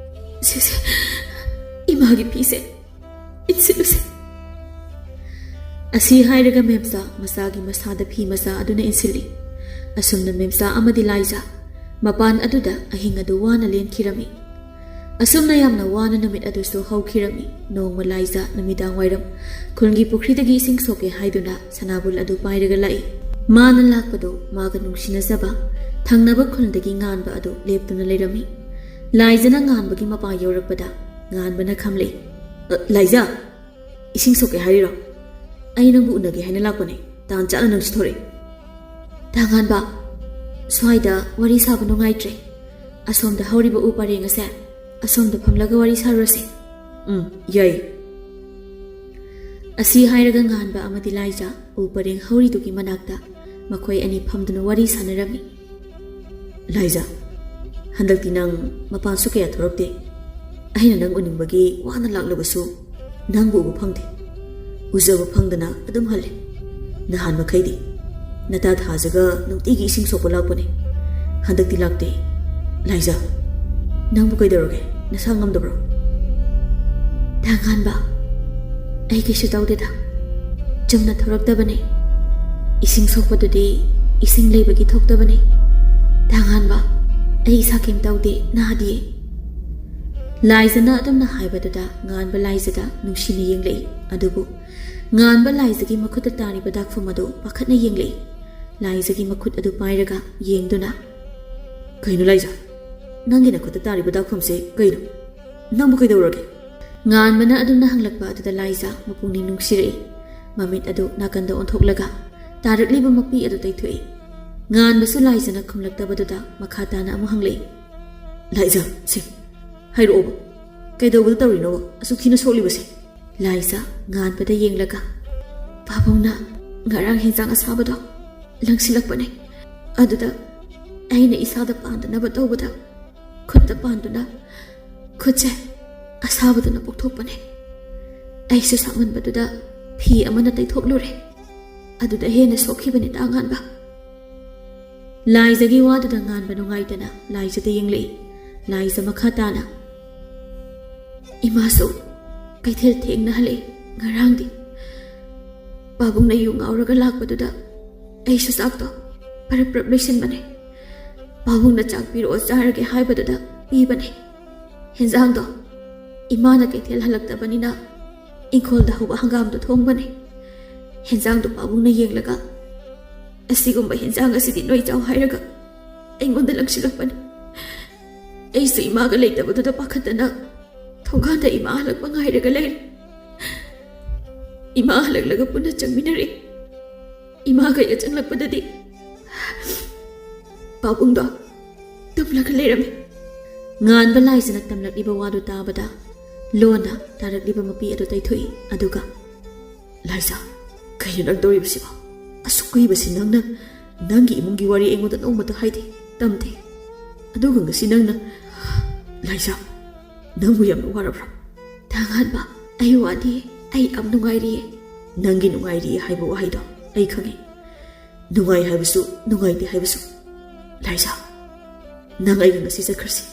ꯁꯦ, ꯁꯦ, ꯏꯃꯥꯒꯤ ꯐꯤꯁꯦ ꯏꯟꯁꯤꯜꯂꯨꯁꯦ꯫" ꯑꯁꯤ ꯍꯥꯏꯔꯒ ꯃꯦꯝꯆꯥ ꯃꯆꯥꯒꯤ ꯃꯁꯥꯗ ꯐꯤ ꯃꯆꯥ ꯑꯗꯨꯅ ꯏꯟꯁꯤꯜꯂꯤ꯫ ꯑꯁꯨꯝꯅ ꯃꯦꯝꯆꯥ ꯑꯃꯗꯤ ꯂꯥꯏꯖꯥ ꯃꯄꯥꯟ ꯑꯗꯨꯗ ꯑꯍꯤꯡ ꯑꯗꯨ ꯋꯥꯅ ꯂꯦꯟꯈꯤꯔꯝꯃꯤ꯫ ꯑꯁꯨꯝꯅ ꯌꯥꯝꯅ ꯋꯥꯅ ꯅꯨꯃꯤꯠ ꯑꯗꯨꯁꯨ ꯍꯧꯈꯤꯔꯝꯃꯤ꯫ ꯅꯣꯡꯃ ꯂꯥꯏꯖꯥ ꯅꯨꯃꯤꯗꯥꯡ ꯋꯥꯏꯔꯝ ꯈꯨꯜꯒꯤ ꯄꯨꯈ꯭ꯔꯤꯗꯒꯤ ꯏꯁꯤꯡ ꯁꯣꯛꯀꯦ ꯍꯥꯏꯗꯨꯅ ꯁꯅꯥꯕꯨꯜ ꯑꯗꯨ ꯄꯥꯏꯔꯒ ꯂꯥꯛꯏ꯫ ꯃꯥꯅ ꯂꯥꯛꯄꯗꯨ ꯃꯥꯒ ꯅꯨꯡꯁꯤꯅꯖꯕ ꯊꯪꯅꯕ ꯈꯨꯜꯗꯒꯤ ꯉꯥꯟꯕ ꯑꯗꯨ ꯂꯦꯞꯇꯨꯅ ꯂꯩꯔꯝꯃꯤ꯫ ꯂꯥꯏꯖꯥꯅ ꯉꯥꯟꯕꯒꯤ ꯃꯄꯥ ꯌꯧꯔꯛꯄꯗ ꯉꯥꯟꯕꯅ ꯈꯝꯂꯛꯏ꯫ "ꯑ, ꯂꯥꯏꯖꯥ, ꯏꯁꯤꯡ ꯁꯣꯛꯀꯦ ꯍꯥꯏꯔꯤꯔꯣ? ꯑꯩ ꯅꯪꯕꯨ ꯎꯅꯒꯦ ꯍꯥꯏꯅ ꯂꯥꯛꯄꯅꯦ꯫ ꯇꯥꯟ ꯆꯥꯅ ꯅꯪꯁꯨ ꯊꯣꯔꯛꯑꯦ꯫" "ꯇꯥꯉꯥꯟꯕ, ꯁ꯭ꯋꯥꯏꯗ ꯋꯥꯔꯤ ꯁꯥꯕ ꯅꯨꯡꯉꯥꯏꯇ꯭ꯔꯦ꯫ ꯑꯁꯣꯝꯗ ꯍꯧꯔꯤꯕ ꯎ ꯄꯔꯦꯡ ꯑꯁꯦ, ꯑꯁꯣꯝꯗ ꯐꯝꯂꯒ ꯋꯥꯔꯤ ꯁꯥꯔꯨꯔꯁꯦ꯫" "ꯎꯝ, ꯌꯥꯏ꯫" ꯑꯁꯤ ꯍꯥꯏꯔꯒ ꯉꯥꯟꯕ ꯑꯃꯗꯤ ꯂꯥꯏꯖꯥ ꯎ ꯄꯔꯦꯡ ꯍꯧꯔꯤꯗꯨꯒꯤ ꯃꯅꯥꯛꯇ ꯃꯈꯣꯏ ꯑꯅꯤ ꯐꯝꯗꯨꯅ ꯋꯥꯔꯤ ꯁꯥꯟꯅꯔꯝꯃꯤ꯫ "ꯂꯥꯏꯖꯥ, ꯍꯟꯗꯛꯇꯤ ꯅꯪ ꯃꯄꯥꯟꯁꯨ ꯀꯌꯥ ꯊꯣꯔꯛꯇꯦ꯫ ꯑꯩꯅ ꯅꯪ ꯎꯅꯤꯡꯕꯒꯤ ꯋꯥꯅ ꯂꯥꯛꯂꯕꯁꯨ ꯅꯪꯕꯨ ꯎꯕ ꯐꯪꯗꯦ꯫ ꯎꯖꯕ ꯐꯪꯗꯅ ꯑꯗꯨꯝ ꯍꯜꯂꯦ꯫ ꯅꯍꯥꯟ ꯃꯈꯩꯗꯤ ꯅꯇꯥ ꯊꯥꯖꯒ ꯅꯨꯡꯇꯤꯒꯤ ꯏꯁꯤꯡ ꯁꯣꯛꯄ ꯂꯥꯛꯄꯅꯦ꯫ ꯍꯟꯗꯛꯇꯤ ꯂꯥꯛꯇꯦ꯫ ꯂꯥꯏꯖꯥ, ꯅꯪꯕꯨ ꯀꯩꯗꯧꯔꯒꯦ? ꯅꯁꯥ ꯉꯝꯗꯕ꯭ꯔꯣ?" "ꯇꯥꯉꯥꯟꯕ, ꯑꯩ ꯀꯩꯁꯨ ꯇꯧꯗꯦꯗ꯫ ꯆꯨꯝꯅ ꯊꯣꯔꯛꯇꯕꯅꯦ꯫ ꯏꯁꯤꯡ ꯁꯣꯛꯄꯗꯨꯗꯤ ꯏꯁꯤꯡ ꯂꯩꯕꯒꯤ ꯊꯣꯛꯇꯕꯅꯦ꯫ ꯇꯥꯉꯥꯟꯕ, ꯑꯩ ꯏꯁꯥ ꯀꯩꯝ ꯇꯧꯗꯦ, ꯅꯥꯗꯤꯌꯦ꯫" ꯂꯥꯏꯖꯥꯅ ꯑꯗꯨꯝꯅ ꯍꯥꯏꯕꯗꯨꯗ ꯉꯥꯟꯕ ꯂꯥꯏꯖꯥꯗ ꯅꯨꯡꯁꯤꯅ ꯌꯦꯡꯂꯛꯏ꯫ ꯑꯗꯨꯕꯨ ꯉꯥꯟꯕ ꯂꯥꯏꯖꯥꯒꯤ ꯃꯈꯨꯠꯇ ꯇꯥꯔꯤꯕ ꯗꯥꯛꯐꯝ ꯑꯗꯨ ꯄꯥꯈꯠꯅ ꯌꯦꯡꯂꯛꯏ꯫ ꯂꯥꯏꯖꯥꯒꯤ ꯃꯈꯨꯠ ꯑꯗꯨ ꯄꯥꯏꯔꯒ ꯌꯦꯡꯗꯨꯅ, "ꯀꯩꯅꯣ ꯂꯥꯏꯖꯥ? ꯅꯪꯒꯤ ꯅꯈꯨꯠꯇ ꯇꯥꯔꯤꯕ ꯗꯥꯛꯐꯝꯁꯦ ꯀꯩꯅꯣ? ꯅꯪꯕꯨ ꯀꯩꯗꯧꯔꯒꯦ?" ꯉꯥꯟꯕꯅ ꯑꯗꯨꯝꯅ ꯍꯪꯂꯛꯄ ꯑꯗꯨꯗ ꯂꯥꯏꯖꯥ ꯃꯄꯨꯛꯅꯤꯡ ꯅꯨꯡꯁꯤꯔꯛꯏ꯫ ꯃꯃꯤꯠ ꯑꯗꯨ ꯅꯥꯀꯟꯗ ꯑꯣꯟꯊꯣꯛꯂꯒ ꯇꯥꯔꯛꯂꯤꯕ ꯃꯄꯤ ꯑꯗꯨ ꯇꯩꯊꯣꯛꯏ꯫ ꯉꯥꯟꯕꯁꯨ ꯂꯥꯏꯖꯥꯅ ꯈꯨꯝꯂꯛꯇꯕꯗꯨꯗ ꯃꯈꯥ ꯇꯥꯅ ꯑꯃꯨꯛ ꯍꯪꯂꯛꯏ꯫ "ꯂꯥꯏꯖꯥ, ꯁꯦ, ꯍꯥꯏꯔꯛꯑꯣꯕ꯫ ꯀꯩꯗꯧꯕꯗ ꯇꯧꯔꯤꯅꯣꯕ ꯑꯁꯨꯛ ꯊꯤꯅ ꯁꯣꯛꯂꯤꯕꯁꯦ?" ꯂꯥꯏꯖ ꯉꯥꯟꯕꯗ ꯌꯦꯡꯂꯒ, "ꯄꯥꯕꯨꯡꯅ ꯉꯔꯥꯡ ꯍꯦꯟꯖꯥꯡ ꯑꯁꯥꯕꯗꯣ ꯂꯪꯁꯤꯜꯂꯛꯄꯅꯦ꯫ ꯑꯗꯨꯗ ꯑꯩꯅ ꯏꯁꯥꯗ ꯄꯥꯟꯗꯅꯕ ꯇꯧꯕꯗ ꯈꯨꯠꯇ ꯄꯥꯟꯗꯨꯅ ꯈꯨꯠꯁꯦ ꯑꯁꯥꯕꯗꯨꯅ ꯄꯣꯛꯊꯣꯛꯄꯅꯦ꯫ ꯑꯩꯁꯨ ꯁꯥꯃꯟꯕꯗꯨꯗ ꯐꯤ ꯑꯃꯅ ꯇꯩꯊꯣꯛꯂꯨꯔꯦ꯫ ꯑꯗꯨꯗ ꯍꯦꯟꯅ ꯁꯣꯛꯈꯤꯕꯅꯤꯗ, ꯉꯥꯟꯕ꯫" ꯂꯥꯏꯖꯒꯤ ꯋꯥꯗꯨꯗ ꯉꯥꯟꯕ ꯅꯨꯡꯉꯥꯏꯇꯅ ꯂꯥꯏꯖꯗ ꯌꯦꯡꯂꯛꯏ꯫ ꯂꯥꯏꯖ ꯃꯈꯥ ꯇꯥꯅ, "ꯏꯃꯥꯁꯨ ꯀꯩꯊꯦꯜ ꯊꯦꯡꯅ ꯍꯜꯂꯛꯏ ꯉꯔꯥꯡꯗꯤ꯫ ꯄꯥꯕꯨꯡꯅ ꯌꯨ ꯉꯥꯎꯔꯒ ꯂꯥꯛꯄꯗꯨꯗ ꯑꯩꯁꯨ ꯆꯥꯛꯇꯣ ꯄꯔꯞ ꯄꯔꯞ ꯂꯣꯏꯁꯤꯟꯕꯅꯦ꯫ ꯄꯥꯕꯨꯡꯅ ꯆꯥꯛ ꯄꯤꯔꯛꯑꯣ, ꯆꯥꯔꯒꯦ ꯍꯥꯏꯕꯗꯨꯗ ꯄꯤꯕꯅꯦ꯫ ꯍꯦꯟꯖꯥꯡꯗꯣ ꯏꯃꯥꯅ ꯀꯩꯊꯦꯜ ꯍꯜꯂꯛꯇꯕꯅꯤꯅ ꯏꯪꯈꯣꯜꯗ ꯍꯧꯕ ꯍꯪꯒꯥꯝꯗꯣ ꯊꯣꯡꯕꯅꯦ꯫ ꯍꯦꯟꯖꯥꯡꯗꯣ ꯄꯥꯕꯨꯡꯅ ꯌꯦꯡꯂꯒ, 'ꯑꯁꯤꯒꯨꯝꯕ ꯍꯦꯟꯖꯥꯡ ꯑꯁꯤꯗꯤ ꯅꯣꯏ ꯆꯥꯎ' ꯍꯥꯏꯔꯒ ꯑꯩꯉꯣꯟꯗ ꯂꯪꯁꯤꯜꯂꯛꯄꯅꯦ꯫ ꯑꯩꯁꯨ ꯏꯃꯥꯒ ꯂꯩꯇꯕꯗꯨꯗ ꯄꯥꯈꯠꯇꯅ ꯊꯣꯡꯒꯥꯟꯗ ꯏꯃꯥ ꯍꯜꯂꯛꯄ ꯉꯥꯏꯔꯒ ꯂꯩꯔꯦ꯫ ꯏꯃꯥ ꯍꯜꯂꯛꯂꯒ ꯄꯨꯟꯅ ꯆꯪꯃꯤꯟꯅꯔꯦ꯫ ꯏꯃꯥꯒ ꯑꯩꯒ ꯆꯪꯂꯛꯄꯗꯗꯤ ꯄꯥꯕꯨꯡꯗꯣ ꯇꯨꯝꯂꯒ ꯂꯩꯔꯝꯃꯤ꯫" ꯉꯥꯟꯕ ꯂꯥꯏꯖꯅ ꯇꯝꯂꯛꯂꯤꯕ ꯋꯥꯗꯨ ꯇꯥꯕꯗ ꯂꯣꯟꯅ ꯇꯥꯔꯛꯂꯤꯕ ꯃꯄꯤ ꯑꯗꯨ ꯇꯩꯊꯣꯛꯏ꯫ ꯑꯗꯨꯒ, "ꯂꯥꯏꯖ, ꯀꯩꯅꯣ ꯅꯪ ꯇꯧꯔꯤꯕꯁꯤꯕꯣ? ꯑꯁꯨꯛ ꯀꯨꯏꯕꯁꯤ ꯅꯪꯅ ꯅꯪꯒꯤ ꯏꯃꯨꯡꯒꯤ ꯋꯥꯔꯤ ꯑꯩꯉꯣꯟꯗ ꯅꯣꯡꯃꯇ ꯍꯥꯏꯗꯦ, ꯇꯝꯗꯦ꯫ ꯑꯗꯨꯒ ꯉꯁꯤ ꯅꯪꯅ, ꯂꯥꯏꯖ, ꯅꯪꯕꯨ ꯌꯥꯝꯅ ꯋꯥꯔꯕ꯭ꯔꯥ?" "ꯇꯥꯉꯥꯟꯕ, ꯑꯩ ꯋꯥꯗꯤꯌꯦ, ꯑꯩ ꯌꯥꯝ ꯅꯨꯡꯉꯥꯏꯔꯤꯌꯦ꯫" "ꯅꯪꯒꯤ ꯅꯨꯡꯉꯥꯏꯔꯤꯌꯦ ꯍꯥꯏꯕ ꯋꯥꯍꯩꯗꯣ ꯑꯩ ꯈꯪꯉꯤ꯫ ꯅꯨꯡꯉꯥꯏ ꯍꯥꯏꯕꯁꯨ, ꯅꯨꯡꯉꯥꯏꯇꯦ ꯍꯥꯏꯕꯁꯨ꯫ ꯂꯥꯏꯖ, ꯅꯪ ꯑꯩꯒ ꯉꯁꯤ ꯆꯠꯈ꯭ꯔꯁꯤ꯫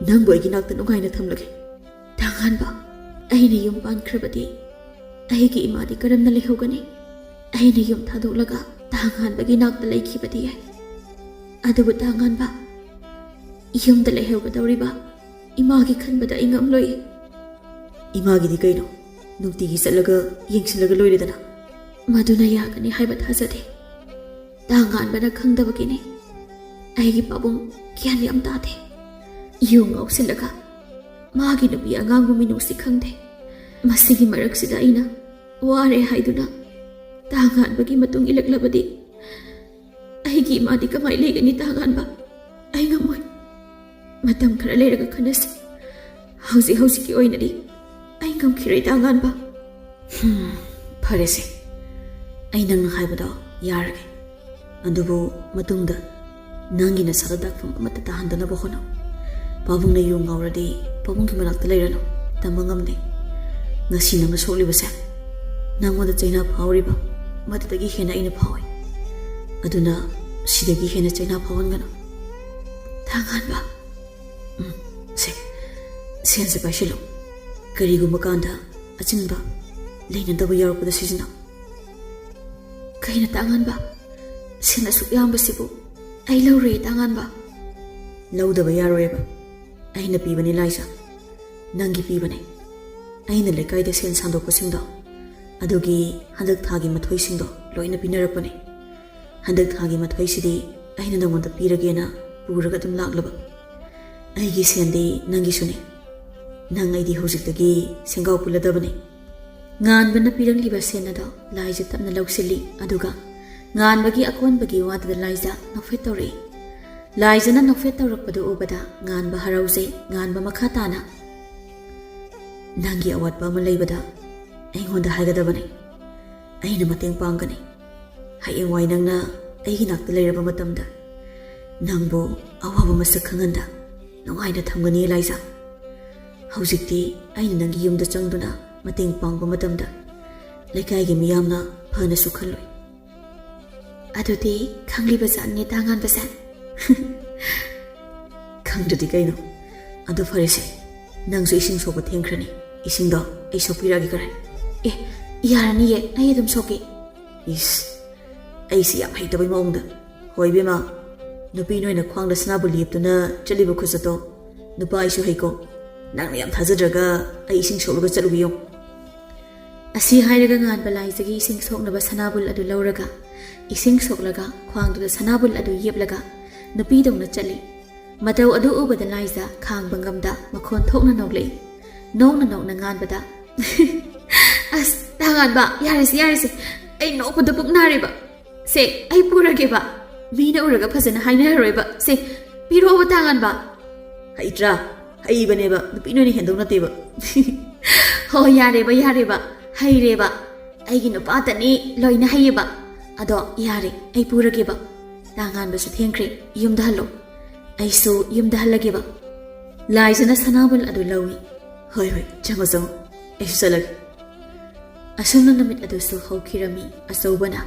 ꯅꯪꯕꯨ ꯑꯩꯒꯤ ꯅꯥꯛꯇ ꯅꯨꯡꯉꯥꯏꯅ ꯊꯝꯂꯒꯦ꯫" "ꯇꯥꯉꯥꯟꯕ, ꯑꯩꯅ ꯌꯨꯝ ꯄꯥꯟꯈ꯭ꯔꯕꯗꯤ ꯑꯩꯒꯤ ꯏꯃꯥꯗꯤ ꯀꯔꯝꯅ ꯂꯩꯍꯧꯒꯅꯤ? ꯑꯩꯅ ꯌꯨꯝ ꯊꯥꯗꯣꯛꯂꯒ ꯇꯥꯉꯥꯟꯕꯒꯤ ꯅꯥꯛꯇ ꯂꯩꯈꯤꯕꯗꯤ ꯌꯥꯏ꯫ ꯑꯗꯨꯕꯨ ꯇꯥꯉꯥꯟꯕ, ꯌꯨꯝꯗ ꯂꯩꯍꯧꯒꯗꯧꯔꯤꯕ ꯏꯃꯥꯒꯤ ꯈꯟꯕꯗ ꯑꯩ ꯉꯝꯂꯣꯏ꯫" "ꯏꯃꯥꯒꯤꯗꯤ ꯀꯩꯅꯣ? ꯅꯨꯡꯇꯤꯒꯤ ꯆꯠꯂꯒ ꯌꯦꯡꯁꯤꯜꯂꯒ ꯂꯣꯏꯔꯦꯗꯅ꯫" "ꯃꯗꯨꯅ ꯌꯥꯒꯅꯤ ꯍꯥꯏꯕ ꯊꯥꯖꯗꯦ꯫ ꯇꯥꯉꯥꯟꯕꯅ ꯈꯪꯗꯕꯒꯤꯅꯤ꯫ ꯑꯩꯒꯤ ꯄꯥꯕꯨꯡ ꯒ꯭ꯌꯥꯟ ꯌꯥꯝ ꯇꯥꯗꯦ꯫ ꯌꯨ ꯉꯥꯎꯁꯤꯜꯂꯒ ꯃꯥꯒꯤ ꯅꯨꯄꯤ ꯑꯉꯥꯡꯕꯨ ꯃꯤꯅꯨꯡꯁꯤ ꯈꯪꯗꯦ꯫ ꯃꯁꯤꯒꯤ ꯃꯔꯛꯁꯤꯗ ꯑꯩꯅ ꯋꯥꯔꯦ ꯍꯥꯏꯗꯨꯅ ꯇꯥꯉꯥꯟꯕꯒꯤ ꯃꯇꯨꯡ ꯏꯜꯂꯛꯂꯕꯗꯤ ꯑꯩꯒꯤ ꯏꯃꯥꯗꯤ ꯀꯃꯥꯏ ꯂꯩꯒꯅꯤ ꯇꯥꯉꯥꯟꯕ? ꯑꯩ ꯉꯝꯃꯣꯏ꯫ ꯃꯇꯝ ꯈꯔ ꯂꯩꯔꯒ ꯈꯟꯅꯁꯤ꯫ ꯍꯧꯖꯤꯛ ꯍꯧꯖꯤꯛꯀꯤ ꯑꯣꯏꯅꯗꯤ ꯉꯝꯈꯤꯔꯣꯏ ꯇꯥꯉꯥꯟꯕ꯫ ꯍꯝ, ꯐꯔꯦꯁꯦ, ꯑꯩ ꯅꯪꯅ ꯍꯥꯏꯕꯗꯣ ꯌꯥꯔꯒꯦ꯫ ꯑꯗꯨꯕꯨ ꯃꯇꯨꯡꯗ ꯅꯪꯒꯤ ꯅꯁꯥꯗ ꯗꯥꯛꯐꯝ ꯑꯃꯠꯇ ꯇꯥꯍꯟꯗꯅꯕ ꯍꯣꯠꯅꯧ꯫ ꯄꯥꯕꯨꯡꯅ ꯌꯨ ꯉꯥꯎꯔꯗꯤ ꯄꯥꯕꯨꯡꯒꯤ ꯃꯅꯥꯛꯇ ꯂꯩꯔꯅꯨ, ꯇꯝꯕ ꯉꯝꯗꯦ꯫ ꯉꯁꯤ ꯅꯪꯅ ꯁꯣꯛꯂꯤꯕꯁꯦ ꯅꯪꯉꯣꯟꯗ ꯆꯩꯅꯥ ꯐꯥꯎꯔꯤꯕ ꯃꯗꯨꯗꯒꯤ ꯍꯦꯟꯅ ꯑꯩꯅ ꯐꯥꯎꯏ꯫ ꯑꯗꯨꯅ ꯁꯤꯗꯒꯤ ꯍꯦꯟꯅ ꯆꯩꯅꯥ ꯐꯥꯎꯍꯟꯒꯅꯨ꯫ ꯇꯥꯉꯥꯟꯕ, ꯎꯝ, ꯁꯦ, ꯁꯦꯟꯁꯦ ꯄꯥꯏꯁꯤꯜꯂꯨ꯫ ꯀꯔꯤꯒꯨꯝꯕ ꯀꯥꯟꯗ ꯑꯆꯤꯟꯕ ꯂꯩꯅꯗꯕ ꯌꯥꯎꯔꯛꯄꯗ ꯁꯤꯖꯤꯟꯅꯧ꯫ ꯀꯩꯅꯣ ꯇꯥꯉꯥꯟꯕ? ꯁꯦꯟ ꯑꯁꯨꯛ ꯌꯥꯝꯕꯁꯤꯕꯨ ꯑꯩ ꯂꯧꯔꯣꯏ ꯇꯥꯉꯥꯟꯕ꯫ ꯂꯧꯗꯕ ꯌꯥꯔꯣꯏꯕ꯫ ꯑꯩꯅ ꯄꯤꯕꯅꯤ ꯂꯥꯏꯖꯥ꯫ ꯅꯪꯒꯤ ꯄꯤꯕꯅꯦ꯫ ꯑꯩꯅ ꯂꯩꯀꯥꯏꯗ ꯁꯦꯟ ꯁꯥꯟꯗꯣꯛꯄꯁꯤꯡꯗꯣ ꯑꯗꯨꯒꯤ ꯍꯟꯗꯛ ꯊꯥꯒꯤ ꯃꯊꯣꯏꯁꯤꯡꯗꯣ ꯂꯣꯏꯅ ꯄꯤꯅꯔꯛꯄꯅꯦ꯫ ꯍꯟꯗꯛ ꯊꯥꯒꯤ ꯃꯊꯣꯏꯁꯤꯗꯤ ꯑꯩꯅ ꯅꯪꯉꯣꯟꯗ ꯄꯤꯔꯒꯦꯅ ꯄꯨꯔꯒ ꯑꯗꯨꯝ ꯂꯥꯛꯂꯕ꯫ ꯑꯩꯒꯤ ꯁꯦꯟꯗꯤ ꯅꯪꯒꯤꯁꯨꯅꯦ꯫ ꯅꯪ ꯑꯩꯗꯤ ꯍꯧꯖꯤꯛꯇꯒꯤ ꯁꯦꯡꯒꯥꯎ ꯄꯨꯜꯂꯗꯕꯅꯦ꯫ ꯉꯥꯟꯕꯅ ꯄꯤꯔꯝꯂꯤꯕ ꯁꯦꯟ ꯑꯗꯣ ꯂꯥꯏꯖꯥ ꯇꯞꯅ ꯂꯧꯁꯤꯜꯂꯤ, ꯑꯗꯨꯒ ꯉꯥꯟꯕꯒꯤ ꯑꯀꯣꯟꯕꯒꯤ ꯋꯥꯗꯨꯗ ꯂꯥꯏꯖꯥ ꯅꯣꯛꯐꯦꯠ ꯇꯧꯔꯛꯏ꯫ ꯂꯥꯏꯖꯥꯅ ꯅꯣꯛꯐꯦꯠ ꯇꯧꯔꯛꯄꯗꯨ ꯎꯕꯗ ꯉꯥꯟꯕ ꯍꯔꯥꯎꯖꯩ꯫ ꯉꯥꯟꯕ ꯃꯈꯥ ꯇꯥꯅ, "ꯅꯪꯒꯤ ꯑꯋꯥꯠꯄ ꯑꯃ ꯂꯩꯕꯗ ꯑꯩꯉꯣꯟꯗ ꯍꯥꯏꯒꯗꯕꯅꯤ꯫ ꯑꯩꯅ ꯃꯇꯦꯡ ꯄꯥꯡꯒꯅꯤ꯫ ꯍꯌꯦꯡꯋꯥꯏ ꯅꯪꯅ ꯑꯩꯒꯤ ꯅꯥꯛꯇ ꯂꯩꯔꯕ ꯃꯇꯝꯗ ꯅꯪꯕꯨ ꯑꯋꯥꯕ ꯃꯁꯛ ꯈꯪꯍꯟꯗ ꯅꯨꯡꯉꯥꯏꯅ ꯊꯝꯒꯅꯤ ꯂꯥꯏꯖꯥ꯫ ꯍꯧꯖꯤꯛꯇꯤ ꯑꯩꯅ ꯅꯪꯒꯤ ꯌꯨꯝꯗ ꯆꯪꯗꯨꯅ ꯃꯇꯦꯡ ꯄꯥꯡꯕ ꯃꯇꯝꯗ ꯂꯩꯀꯥꯏꯒꯤ ꯃꯤꯌꯥꯝꯅ ꯐꯅꯁꯨ ꯈꯜꯂꯣꯏ꯫" ꯑꯗꯨꯗꯤ ꯈꯪꯂꯤꯕ ꯖꯥꯠꯅꯦ ꯇꯥꯉꯥꯟꯕꯁꯦ꯫ ꯈꯪꯗ꯭ꯔꯗꯤ ꯀꯩꯅꯣ? ꯑꯗꯨ ꯐꯔꯦꯁꯦ, ꯅꯪꯁꯨ ꯏꯁꯤꯡ ꯁꯣꯛꯄ ꯊꯦꯡꯈ꯭ꯔꯅꯤ꯫ ꯏꯁꯤꯡꯗꯣ ꯑꯩ ꯁꯣꯛꯄꯤꯔꯛꯑꯒꯦ ꯈꯔ꯫ ꯑꯦ, ꯌꯥꯔꯅꯤꯌꯦ, ꯑꯩ ꯑꯗꯨꯝ ꯁꯣꯛꯀꯦ꯫ ꯏꯁ, ꯑꯩꯁꯤ ꯌꯥꯝ ꯍꯩꯇꯕꯩ ꯃꯑꯣꯡꯗ꯫ ꯍꯣꯏ ꯏꯕꯦꯝꯃ, ꯅꯨꯄꯤ ꯅꯣꯏꯅ ꯈ꯭ꯋꯥꯡꯗ ꯁꯅꯥꯕꯨ ꯂꯦꯞꯇꯨꯅ ꯆꯠꯂꯤꯕ ꯈꯨꯆꯠꯇꯣ ꯅꯨꯄꯥ ꯑꯩꯁꯨ ꯍꯩꯀꯣ꯫ ꯅꯪꯅ ꯌꯥꯝ ꯊꯥꯖꯗ꯭ꯔꯒ ꯑꯩ ꯏꯁꯤꯡ ꯁꯣꯛꯂꯒ ꯆꯠꯂꯨꯒꯦ ꯌꯦꯡꯉꯨ꯫ ꯑꯁꯤ ꯍꯥꯏꯔꯒ ꯉꯥꯟꯕ ꯂꯥꯏꯖꯥꯒꯤ ꯏꯁꯤꯡ ꯁꯣꯛꯅꯕ ꯁꯅꯥꯕꯨꯜ ꯑꯗꯨ ꯂꯧꯔꯒ, ꯏꯁꯤꯡ ꯁꯣꯛꯂꯒ ꯈ꯭ꯋꯥꯡꯗꯨꯗ ꯁꯅꯥꯕꯨꯜ ꯑꯗꯨ ꯌꯦꯞꯂꯒ ꯅꯨꯄꯤꯗꯧꯅ ꯆꯠꯂꯤ꯫ ꯃꯇꯧ ꯑꯗꯨ ꯎꯕꯗ ꯂꯥꯏꯖꯥ ꯈꯥꯡꯕ ꯉꯝꯗ ꯃꯈꯣꯟ ꯊꯣꯛꯅ ꯅꯣꯛꯂꯛꯏ꯫ ꯅꯣꯛꯅ ꯅꯣꯛꯅ ꯉꯥꯟꯕꯗ, "ꯑꯁ, ꯇꯥꯉꯥꯟꯕ, ꯌꯥꯔꯦꯁꯦ, ꯌꯥꯔꯦꯁꯦ, ꯑꯩ ꯅꯣꯛꯄꯗ ꯄꯨꯛ ꯅꯥꯔꯦꯕ꯫ ꯁꯦ, ꯑꯩ ꯄꯨꯔꯒꯦꯕ꯫ ꯃꯤꯅ ꯎꯔꯒ ꯐꯖꯅ ꯍꯥꯏꯅꯔꯔꯣꯏꯕ꯫ ꯁꯦ, ꯄꯤꯔꯛꯑꯣꯕ ꯇꯥꯉꯥꯟꯕ꯫" ꯍꯩꯇ꯭ꯔꯥ? ꯍꯩꯕꯅꯦꯕ, ꯅꯨꯄꯤ ꯅꯣꯏꯅ ꯍꯦꯟꯗꯧ ꯅꯠꯇꯦꯕ꯫ ꯍꯣ, ꯌꯥꯔꯦꯕ, ꯌꯥꯔꯦꯕ, ꯍꯩꯔꯦꯕ꯫ ꯑꯩꯒꯤ ꯅꯨꯄꯥꯇꯅꯤ ꯂꯣꯏꯅ ꯍꯩꯌꯦꯕ꯫ ꯑꯗꯣ ꯌꯥꯔꯦ, ꯑꯩ ꯄꯨꯔꯒꯦꯕ꯫ ꯇꯥꯉꯥꯟꯕꯁꯨ ꯊꯦꯡꯈ꯭ꯔꯦ, ꯌꯨꯝꯗ ꯍꯜꯂꯣ꯫ ꯑꯩꯁꯨ ꯌꯨꯝꯗ ꯍꯜꯂꯒꯦꯕ꯫ ꯂꯥꯏꯖꯅ ꯁꯅꯥꯕꯨꯜ ꯑꯗꯨ ꯂꯧꯏ꯫ ꯍꯣꯏ, ꯍꯣꯏ, ꯆꯪꯉꯣ, ꯆꯪꯉꯣ꯫ ꯑꯩꯁꯨ ꯆꯠꯂꯒꯦ꯫ ꯑꯁꯨꯝꯅ ꯅꯨꯃꯤꯠ ꯑꯗꯨꯁꯨ ꯍꯧꯈꯤꯔꯝꯃꯤ꯫ ꯑꯆꯧꯕꯅ,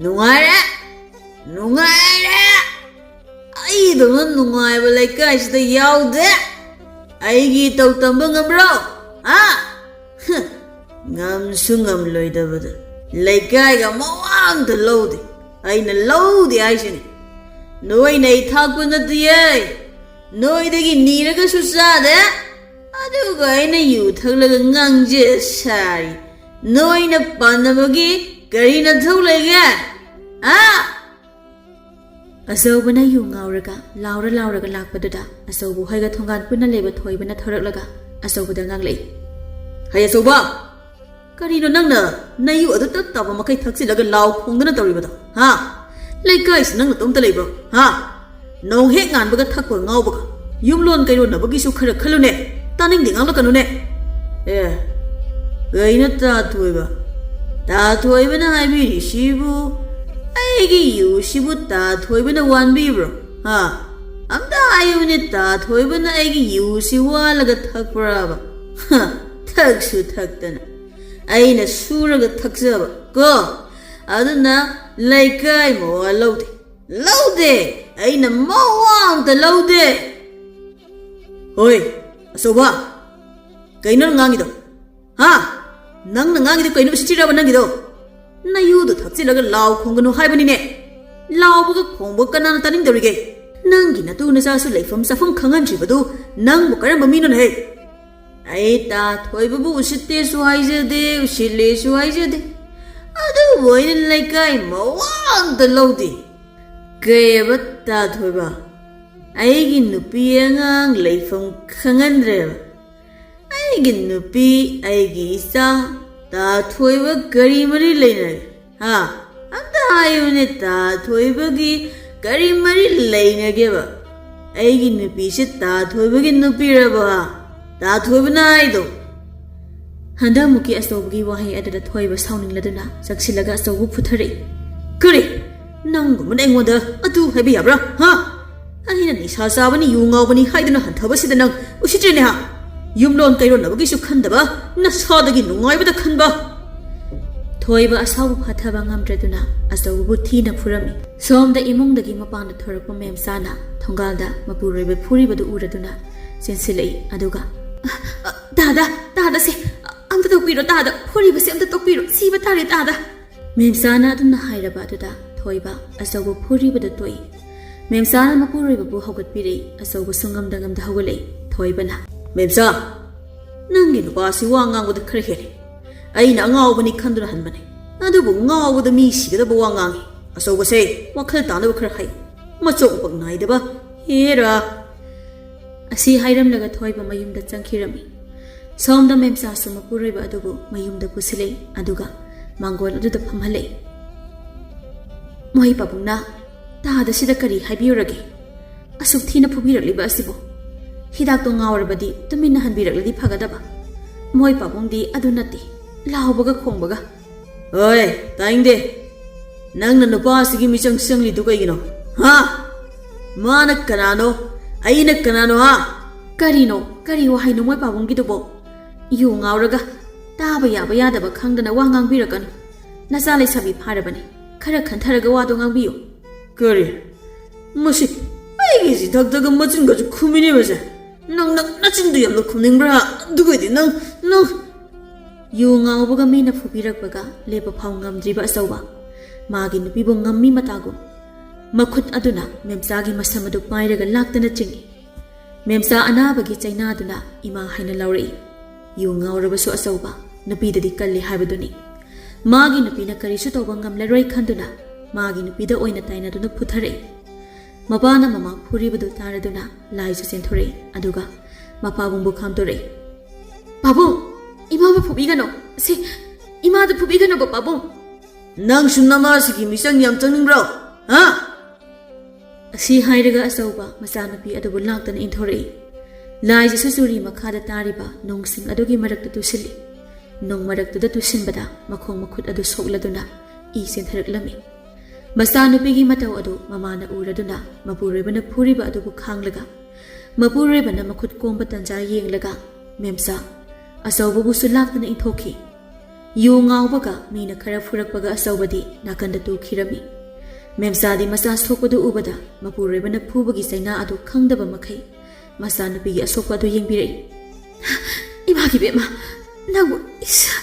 "ꯅꯨꯡꯉꯥꯏꯔꯦ, ꯅꯨꯡꯉꯥꯏꯔꯦ꯫ ꯑꯩꯗꯧꯅ ꯅꯨꯡꯉꯥꯏꯕ ꯂꯩꯀꯥꯏꯁꯤꯗ ꯌꯥꯎꯗꯦ꯫ ꯑꯩꯒꯤ ꯏꯇꯧ ꯇꯝꯕ ꯉꯝꯕ꯭ꯔꯣ? ꯍꯥ? ꯍ, ꯉꯝꯁꯨ ꯉꯝꯂꯣꯏꯗꯕꯗ꯫ ꯂꯩꯀꯥꯏꯒ ꯃꯋꯥ ꯑꯝꯇ ꯂꯧꯗꯦ꯫ ꯑꯩꯅ ꯂꯧꯗꯦ ꯍꯥꯏꯁꯤꯅꯤ꯫ ꯅꯣꯏꯅ ꯑꯩ ꯊꯥꯛꯄ ꯅꯠꯇꯤꯌꯦ꯫ ꯅꯣꯏꯗꯒꯤ ꯅꯤꯔꯒꯁꯨ ꯆꯥꯗꯦ꯫ ꯑꯗꯨꯒ ꯑꯩꯅ ꯌꯨ ꯊꯛꯂꯒ ꯉꯥꯡꯖ ꯁꯥꯔꯤ꯫ ꯅꯣꯏꯅ ꯄꯥꯟꯅꯕꯒꯤ ꯀꯔꯤ ꯅꯊꯧ ꯂꯩꯒꯦ? ꯍꯥ?" ꯑꯆꯧꯕꯅ ꯌꯨ ꯉꯥꯎꯔꯒ ꯂꯥꯎꯔ ꯂꯥꯎꯔꯒ ꯂꯥꯛꯄꯗꯨꯗ ꯑꯆꯧꯕ ꯍꯣꯏꯒ ꯊꯣꯡꯒꯥꯟ ꯄꯨꯟꯅ ꯂꯩꯕ ꯊꯣꯏꯕꯅ ꯊꯣꯔꯛꯂꯒ ꯑꯆꯧꯕꯗ ꯉꯥꯡꯂꯛꯏ꯫ "ꯍꯩ ꯑꯆꯧꯕ, ꯀꯔꯤꯅꯣ ꯅꯪꯅ ꯅꯌꯨ ꯑꯗꯨ ꯇꯞ ꯇꯥꯕ ꯃꯈꯩ ꯊꯛꯆꯤꯜꯂꯒ ꯂꯥꯎ ꯈꯣꯡꯗꯅ ꯇꯧꯔꯤꯕꯗꯣ? ꯍꯥ? ꯂꯩꯀꯥꯏꯁꯤ ꯅꯪ ꯅꯇꯣꯝꯇ ꯂꯩꯕ꯭ꯔꯣ? ꯍꯥ? ꯅꯣꯡ ꯍꯦꯛ ꯉꯥꯟꯕꯒ ꯊꯛꯄꯒ ꯉꯥꯎꯕꯒ꯫ ꯌꯨꯝꯂꯣꯟ ꯀꯩꯔꯣꯟꯅꯕꯒꯤꯁꯨ ꯈꯔ ꯈꯜꯂꯨꯅꯦ꯫ ꯇꯥꯅꯤꯡꯗꯦ, ꯉꯥꯡꯂꯛꯀꯅꯨꯅꯦ꯫ ꯑꯦ, ꯀꯩꯅꯣ ꯇꯥ ꯊꯣꯏꯕ? ꯇꯥ ꯊꯣꯏꯕꯅ ꯍꯥꯏꯕꯤꯔꯤꯁꯤꯕꯨ, ꯑꯩꯒꯤ ꯌꯨꯁꯤꯕꯨ ꯇꯥ ꯊꯣꯏꯕꯅ ꯋꯥꯟꯕꯤꯕ꯭ꯔꯣ? ꯍꯥ? ꯑꯝꯇ ꯍꯥꯏꯌꯨꯅꯦ, ꯇꯥ ꯊꯣꯏꯕꯅ ꯑꯩꯒꯤ ꯌꯨꯁꯤ ꯋꯥꯜꯂꯒ ꯊꯛꯄ꯭ꯔꯕ? ꯍ, ꯊꯛꯁꯨ ꯊꯛꯇꯅ꯫ ꯑꯩꯅ ꯁꯨꯔꯒ ꯊꯛꯆꯕ ꯀꯣ꯫ ꯑꯗꯨꯅ ꯂꯩꯀꯥꯏ ꯃꯋꯥ ꯂꯧꯗꯦ꯫ ꯂꯧꯗꯦ! ꯑꯩꯅ ꯃꯋꯥ ꯑꯝꯇ ꯂꯧꯗꯦ!" "ꯍꯣꯏ, ꯑꯆꯧꯕ, ꯀꯩꯅꯣ ꯅꯪ ꯉꯥꯡꯉꯤꯗꯣ? ꯍꯥ? ꯅꯪꯅ ꯉꯥꯡꯉꯤꯗꯣ ꯀꯩꯅꯣ, ꯎꯁꯤꯠꯇ꯭ꯔꯤꯔꯕ ꯅꯪꯒꯤꯗꯣ? ꯅꯌꯨꯗꯣ ꯊꯛꯆꯤꯜꯂꯒ ꯂꯥꯎ ꯈꯣꯡꯒꯅꯨ ꯍꯥꯏꯕꯅꯤꯅꯦ꯫ ꯂꯥꯎꯕꯒ ꯈꯣꯡꯕ ꯀꯅꯥꯅ ꯇꯥꯅꯤꯡꯗꯧꯔꯤꯒꯦ? ꯅꯪꯒꯤ ꯅꯇꯨ ꯅꯆꯥꯁꯨ ꯂꯩꯐꯝ ꯆꯥꯐꯝ ꯈꯪꯍꯟꯗ꯭ꯔꯤꯕꯗꯨ ꯅꯪꯕꯨ ꯀꯔꯝꯕ ꯃꯤꯅꯣꯅꯦꯍꯦ?" "ꯑꯩ ꯇꯥ ꯊꯣꯏꯕꯕꯨ ꯎꯁꯤꯠꯇꯦꯁꯨ ꯍꯥꯏꯖꯗꯦ, ꯎꯁꯤꯠꯂꯦꯁꯨ ꯍꯥꯏꯖꯗꯦ꯫ ꯑꯗꯨꯕꯨ ꯑꯩꯅ ꯂꯩꯀꯥꯏ ꯃꯋꯥ ꯑꯝꯇ ꯂꯧꯗꯦ꯫" "ꯀꯩꯑꯕ ꯇꯥ ꯊꯣꯏꯕ? ꯑꯩꯒꯤ ꯅꯨꯄꯤ ꯑꯉꯥꯡ ꯂꯩꯐꯝ ꯈꯪꯍꯟꯗ꯭ꯔꯦꯕ? ꯑꯩꯒꯤ ꯅꯨꯄꯤ, ꯑꯩꯒꯤ ꯏꯆꯥ, ꯇꯥ ꯊꯣꯏꯕ ꯀꯔꯤ ꯃꯔꯤ ꯂꯩꯅꯒꯦ? ꯍꯥ? ꯑꯝꯇ ꯍꯥꯏꯌꯨꯅꯦ, ꯇꯥ ꯊꯣꯏꯕꯒꯤ ꯀꯔꯤ ꯃꯔꯤ ꯂꯩꯅꯒꯦꯕ? ꯑꯩꯒꯤ ꯅꯨꯄꯤꯁꯦ ꯇꯥ ꯊꯣꯏꯕꯒꯤ ꯅꯨꯄꯤꯔꯕ? ꯇꯥ ꯊꯣꯏꯕꯅ ꯍꯥꯏꯗꯣ?" ꯍꯟꯗꯛꯃꯨꯛꯀꯤ ꯑꯆꯧꯕꯒꯤ ꯋꯥꯍꯩ ꯑꯗꯨꯗ ꯊꯣꯏꯕ ꯁꯥꯎꯅꯤꯡꯂꯗꯨꯅ ꯆꯪꯁꯤꯜꯂꯒ ꯑꯆꯧꯕ ꯐꯨꯊꯔꯛꯏ꯫ "ꯀꯔꯤ? ꯅꯪꯒꯨꯝꯕꯅ ꯑꯩꯉꯣꯟꯗ ꯑꯗꯨ ꯍꯥꯏꯕ ꯌꯥꯕ꯭ꯔꯥ? ꯍꯥ? ꯑꯩꯅ ꯅꯤꯁꯥ ꯆꯥꯕꯅꯤ, ꯌꯨ ꯉꯥꯎꯕꯅꯤ ꯍꯥꯏꯗꯨꯅ ꯍꯟꯊꯕꯁꯤꯗ ꯅꯪ ꯎꯁꯤꯠꯇ꯭ꯔꯦꯅꯦ, ꯍꯥ? ꯌꯨꯝꯂꯣꯟ ꯀꯩꯔꯣꯟꯅꯕꯒꯤꯁꯨ ꯈꯟꯗꯕ, ꯅꯁꯥꯗꯒꯤ ꯅꯨꯡꯉꯥꯏꯕꯗ ꯈꯟꯕ!" ꯊꯣꯏꯕ ꯑꯁꯥꯎꯕ ꯐꯥꯊꯕ ꯉꯝꯗ꯭ꯔꯗꯨꯅ ꯑꯆꯧꯕꯕꯨ ꯊꯤꯅ ꯐꯨꯔꯝꯃꯤ꯫ ꯁꯣꯝꯗ ꯏꯃꯨꯡꯗꯒꯤ ꯃꯄꯥꯟꯗ ꯊꯣꯔꯛꯄ ꯃꯦꯝꯆꯥꯅ ꯊꯣꯡꯒꯥꯜꯗ ꯃꯄꯨꯔꯣꯏꯕ ꯐꯨꯔꯤꯕꯗꯨ ꯎꯔꯗꯨꯅ ꯆꯦꯟꯁꯤꯜꯂꯛꯏ꯫ ꯑꯗꯨꯒ, "ꯑ, ꯑ, ꯇꯥꯗ, ꯇꯥꯗꯁꯦ, ꯑ, ꯑꯝꯇ ꯇꯣꯛꯄꯤꯔꯣ ꯇꯥꯗ, ꯐꯨꯔꯤꯕꯁꯦ ꯑꯝꯇ ꯇꯣꯛꯄꯤꯔꯣ, ꯁꯤꯕ ꯇꯥꯔꯦ ꯇꯥꯗ!" ꯃꯦꯝꯆꯥꯅ ꯑꯗꯨꯝꯅ ꯍꯥꯏꯔꯕ ꯑꯗꯨꯗ ꯊꯣꯏꯕ ꯑꯆꯧꯕ ꯐꯨꯔꯤꯕꯗꯨ ꯇꯣꯛꯏ꯫ ꯃꯦꯝꯆꯥꯅ ꯃꯄꯨꯔꯣꯏꯕꯕꯨ ꯍꯧꯒꯠꯄꯤꯔꯛꯏ꯫ ꯑꯆꯧꯕꯁꯨ ꯉꯝꯗ ꯉꯝꯗ ꯍꯧꯒꯠꯂꯛꯏ꯫ ꯊꯣꯏꯕꯅ, "ꯃꯦꯝꯆꯥ, ꯅꯪꯒꯤ ꯅꯨꯄꯥꯁꯤ ꯋꯥ ꯉꯥꯡꯕꯗ ꯈꯔ ꯍꯦꯜꯂꯤ꯫ ꯑꯩꯅ ꯑꯉꯥꯎꯕꯅꯤ ꯈꯟꯗꯨꯅ ꯍꯟꯕꯅꯤ, ꯑꯗꯨꯕꯨ ꯉꯥꯎꯕꯗ ꯃꯤ ꯁꯤꯒꯗꯕ ꯋꯥ ꯉꯥꯡꯉꯤ꯫ ꯑꯆꯧꯕꯁꯦ ꯋꯥꯈꯜ ꯇꯥꯅꯕ ꯈꯔ ꯍꯥꯏꯌꯨ꯫ ꯃꯆꯣꯛ ꯃꯄꯛ ꯅꯥꯏꯗꯕ, ꯍꯦꯔꯥ!" ꯑꯁꯤ ꯍꯥꯏꯔꯝꯂꯒ ꯊꯣꯏꯕ ꯃꯌꯨꯝꯗ ꯆꯪꯈꯤꯔꯝꯃꯤ꯫ ꯁꯣꯝꯗ ꯃꯦꯝꯆꯥꯁꯨ ꯃꯄꯨꯔꯣꯏꯕ ꯑꯗꯨꯕꯨ ꯃꯌꯨꯝꯗ ꯄꯨꯁꯤꯜꯂꯛꯏ, ꯑꯗꯨꯒ ꯃꯥꯡꯒꯣꯜ ꯑꯗꯨꯗ ꯐꯝꯍꯜꯂꯛꯏ꯫ "ꯃꯣꯏ ꯄꯥꯕꯨꯡꯅ ꯇꯥꯗꯁꯤꯗ ꯀꯔꯤ ꯍꯥꯏꯕꯤꯔꯨꯔꯒꯦ? ꯑꯁꯨꯛ ꯊꯤꯅ ꯐꯨꯕꯤꯔꯛꯂꯤꯕ ꯑꯁꯤꯕꯨ? ꯍꯤꯗꯥꯛꯇꯣ ꯉꯥꯎꯔꯕꯗꯤ ꯇꯨꯃꯤꯟꯅ ꯍꯟꯕꯤꯔꯛꯂꯗꯤ ꯐꯒꯗꯕ꯫ ꯃꯣꯏ ꯄꯥꯕꯨꯡꯗꯤ ꯑꯗꯨ ꯅꯠꯇꯦ, ꯂꯥꯎꯕꯒ ꯈꯣꯡꯕꯒ!" "ꯍꯣꯏ, ꯇꯥꯅꯤꯡꯗꯦ꯫ ꯅꯪꯅ ꯅꯨꯄꯥ ꯑꯁꯤꯒꯤ ꯃꯤꯆꯪ ꯆꯪꯂꯤꯗꯨ ꯀꯩꯒꯤꯅꯣ? ꯍꯥ? ꯃꯥꯅ ꯀꯅꯥꯅꯣ? ꯑꯩꯅ ꯀꯅꯥꯅꯣ, ꯍꯥ?" "ꯀꯔꯤꯅꯣ? ꯀꯔꯤ ꯋꯥꯍꯩꯅꯣ ꯃꯣꯏ ꯄꯥꯕꯨꯡꯒꯤꯗꯨꯕꯣ? ꯌꯨ ꯉꯥꯎꯔꯒ ꯇꯥꯕ ꯌꯥꯕ ꯌꯥꯗꯕ ꯈꯪꯗꯅ ꯋꯥ ꯉꯥꯡꯕꯤꯔꯛꯀꯅꯨ꯫ ꯅꯆꯥ ꯂꯩꯁꯥꯕꯤ ꯐꯥꯔꯕꯅꯤ꯫ ꯈꯔ ꯈꯟꯊꯔꯒ ꯋꯥꯗꯣ ꯉꯥꯡꯕꯤꯌꯨ꯫" "ꯀꯔꯤ? ꯃꯁꯤ ꯑꯩꯒꯤ ꯆꯤꯊꯛꯇꯒ ꯃꯆꯤꯟꯒꯁꯨ ꯈꯨꯝꯃꯤꯅꯦ ꯃꯁꯦ꯫ ꯅꯪ, ꯅꯪ ꯅꯆꯤꯟꯗꯨ ꯌꯥꯝꯅ ꯈꯨꯝꯅꯤꯡꯕ꯭ꯔꯥ? ꯑꯗꯨꯒꯗꯤ ꯅꯪ, ꯅꯪ" ꯌꯨ ꯉꯥꯎꯕꯒ ꯃꯤꯅ ꯐꯨꯕꯤꯔꯛꯄꯒ ꯂꯦꯞꯄ ꯐꯥꯎ ꯉꯝꯗ꯭ꯔꯤꯕ ꯑꯆꯧꯕ꯫ ꯃꯥꯒꯤ ꯅꯨꯄꯤꯕꯨ ꯉꯝꯃꯤ ꯃꯇꯥꯒꯨꯝ ꯃꯈꯨꯠ ꯑꯗꯨꯅ ꯃꯦꯝꯆꯥꯒꯤ ꯃꯁꯝ ꯑꯗꯨ ꯄꯥꯏꯔꯒ ꯂꯥꯛꯇꯅ ꯆꯤꯡꯏ꯫ ꯃꯦꯝꯆꯥ ꯑꯅꯥꯕꯒꯤ ꯆꯩꯅꯥꯗꯨꯅ ꯏꯃꯥ ꯍꯥꯏꯅ ꯂꯥꯎꯔꯛꯏ꯫ ꯌꯨ ꯉꯥꯎꯔꯕꯁꯨ ꯑꯆꯧꯕ ꯅꯨꯄꯤꯗꯗꯤ ꯀꯜꯂꯤ ꯍꯥꯏꯕꯗꯨꯅꯤ꯫ ꯃꯥꯒꯤ ꯅꯨꯄꯤꯅ ꯀꯔꯤꯁꯨ ꯇꯧꯕ ꯉꯝꯂꯔꯣꯏ ꯈꯟꯗꯨꯅ ꯃꯥꯒꯤ ꯅꯨꯄꯤꯗ ꯑꯣꯏꯅ ꯇꯥꯏꯅꯗꯨꯅ ꯐꯨꯊꯔꯛꯏ꯫ ꯃꯄꯥꯅ ꯃꯃꯥ ꯐꯨꯔꯤꯕꯗꯨ ꯇꯥꯔꯗꯨꯅ ꯂꯥꯏꯖ ꯆꯦꯟꯊꯣꯔꯛꯏ, ꯑꯗꯨꯒ ꯃꯄꯥꯕꯨꯡꯕꯨ ꯈꯥꯝꯇꯣꯔꯛꯏ꯫ "ꯄꯥꯕꯨꯡ, ꯏꯃꯥꯕꯨ ꯐꯨꯕꯤꯒꯅꯨ꯫ ꯁꯤ, ꯏꯃꯥꯗꯨ ꯐꯨꯕꯤꯒꯅꯨꯕ, ꯄꯥꯕꯨꯡ!" "ꯅꯪꯁꯨ ꯅꯃꯥꯁꯤꯒꯤ ꯃꯤꯆꯪ ꯌꯥꯝ ꯆꯪꯅꯤꯡꯕ꯭ꯔꯣ? ꯍꯥ?" ꯑꯁꯤ ꯍꯥꯏꯔꯒ ꯑꯆꯧꯕ ꯃꯆꯥꯅꯨꯄꯤ ꯑꯗꯨꯕꯨ ꯂꯥꯛꯇꯅ ꯏꯟꯊꯣꯔꯛꯏ꯫ ꯂꯥꯏꯖꯁꯨ ꯆꯨꯔꯤ ꯃꯈꯥꯗ ꯇꯥꯔꯤꯕ ꯅꯨꯡꯁꯤꯡ ꯑꯗꯨꯒꯤ ꯃꯔꯛꯇ ꯇꯨꯁꯤꯜꯂꯤ꯫ ꯅꯣꯡ ꯃꯔꯛꯇꯨꯗ ꯇꯨꯁꯤꯟꯕꯗ ꯃꯈꯣꯡ ꯃꯈꯨꯠ ꯑꯗꯨ ꯁꯣꯛꯂꯗꯨꯅ ꯏ ꯆꯦꯟꯊꯔꯛꯂꯝꯃꯤ꯫ ꯃꯆꯥꯅꯨꯄꯤꯒꯤ ꯃꯇꯧ ꯑꯗꯨ ꯃꯃꯥꯅ ꯎꯔꯗꯨꯅ ꯃꯄꯨꯔꯣꯏꯕꯅ ꯐꯨꯔꯤꯕ ꯑꯗꯨꯕꯨ ꯈꯥꯡꯂꯒ ꯃꯄꯨꯔꯣꯏꯕꯅ ꯃꯈꯨꯠ ꯀꯣꯝꯕ ꯇꯟꯖꯥ ꯌꯦꯡꯂꯒ ꯃꯦꯝꯆꯥ ꯑꯆꯧꯕꯕꯨꯁꯨ ꯂꯥꯛꯇꯅ ꯏꯟꯊꯣꯛꯈꯤ꯫ ꯌꯨ ꯉꯥꯎꯕꯒ ꯃꯤꯅ ꯈꯔ ꯐꯨꯔꯛꯄꯒ ꯑꯆꯧꯕꯗꯤ ꯅꯥꯀꯟꯗ ꯇꯨꯈꯤꯔꯝꯃꯤ꯫ ꯃꯦꯝꯆꯥꯗꯤ ꯃꯆꯥ ꯁꯣꯛꯄꯗꯨ ꯎꯕꯗ ꯃꯄꯨꯔꯣꯏꯕꯅ ꯐꯨꯕꯒꯤ ꯆꯩꯅꯥ ꯑꯗꯨ ꯈꯪꯗꯕ ꯃꯈꯩ ꯃꯆꯥꯅꯨꯄꯤꯒꯤ ꯑꯁꯣꯛꯄ ꯑꯗꯨ ꯌꯦꯡꯕꯤꯔꯛꯏ꯫ "ꯏꯃꯥꯒꯤ ꯕꯦꯝꯃ, ꯅꯪꯕꯨ ꯏꯁ,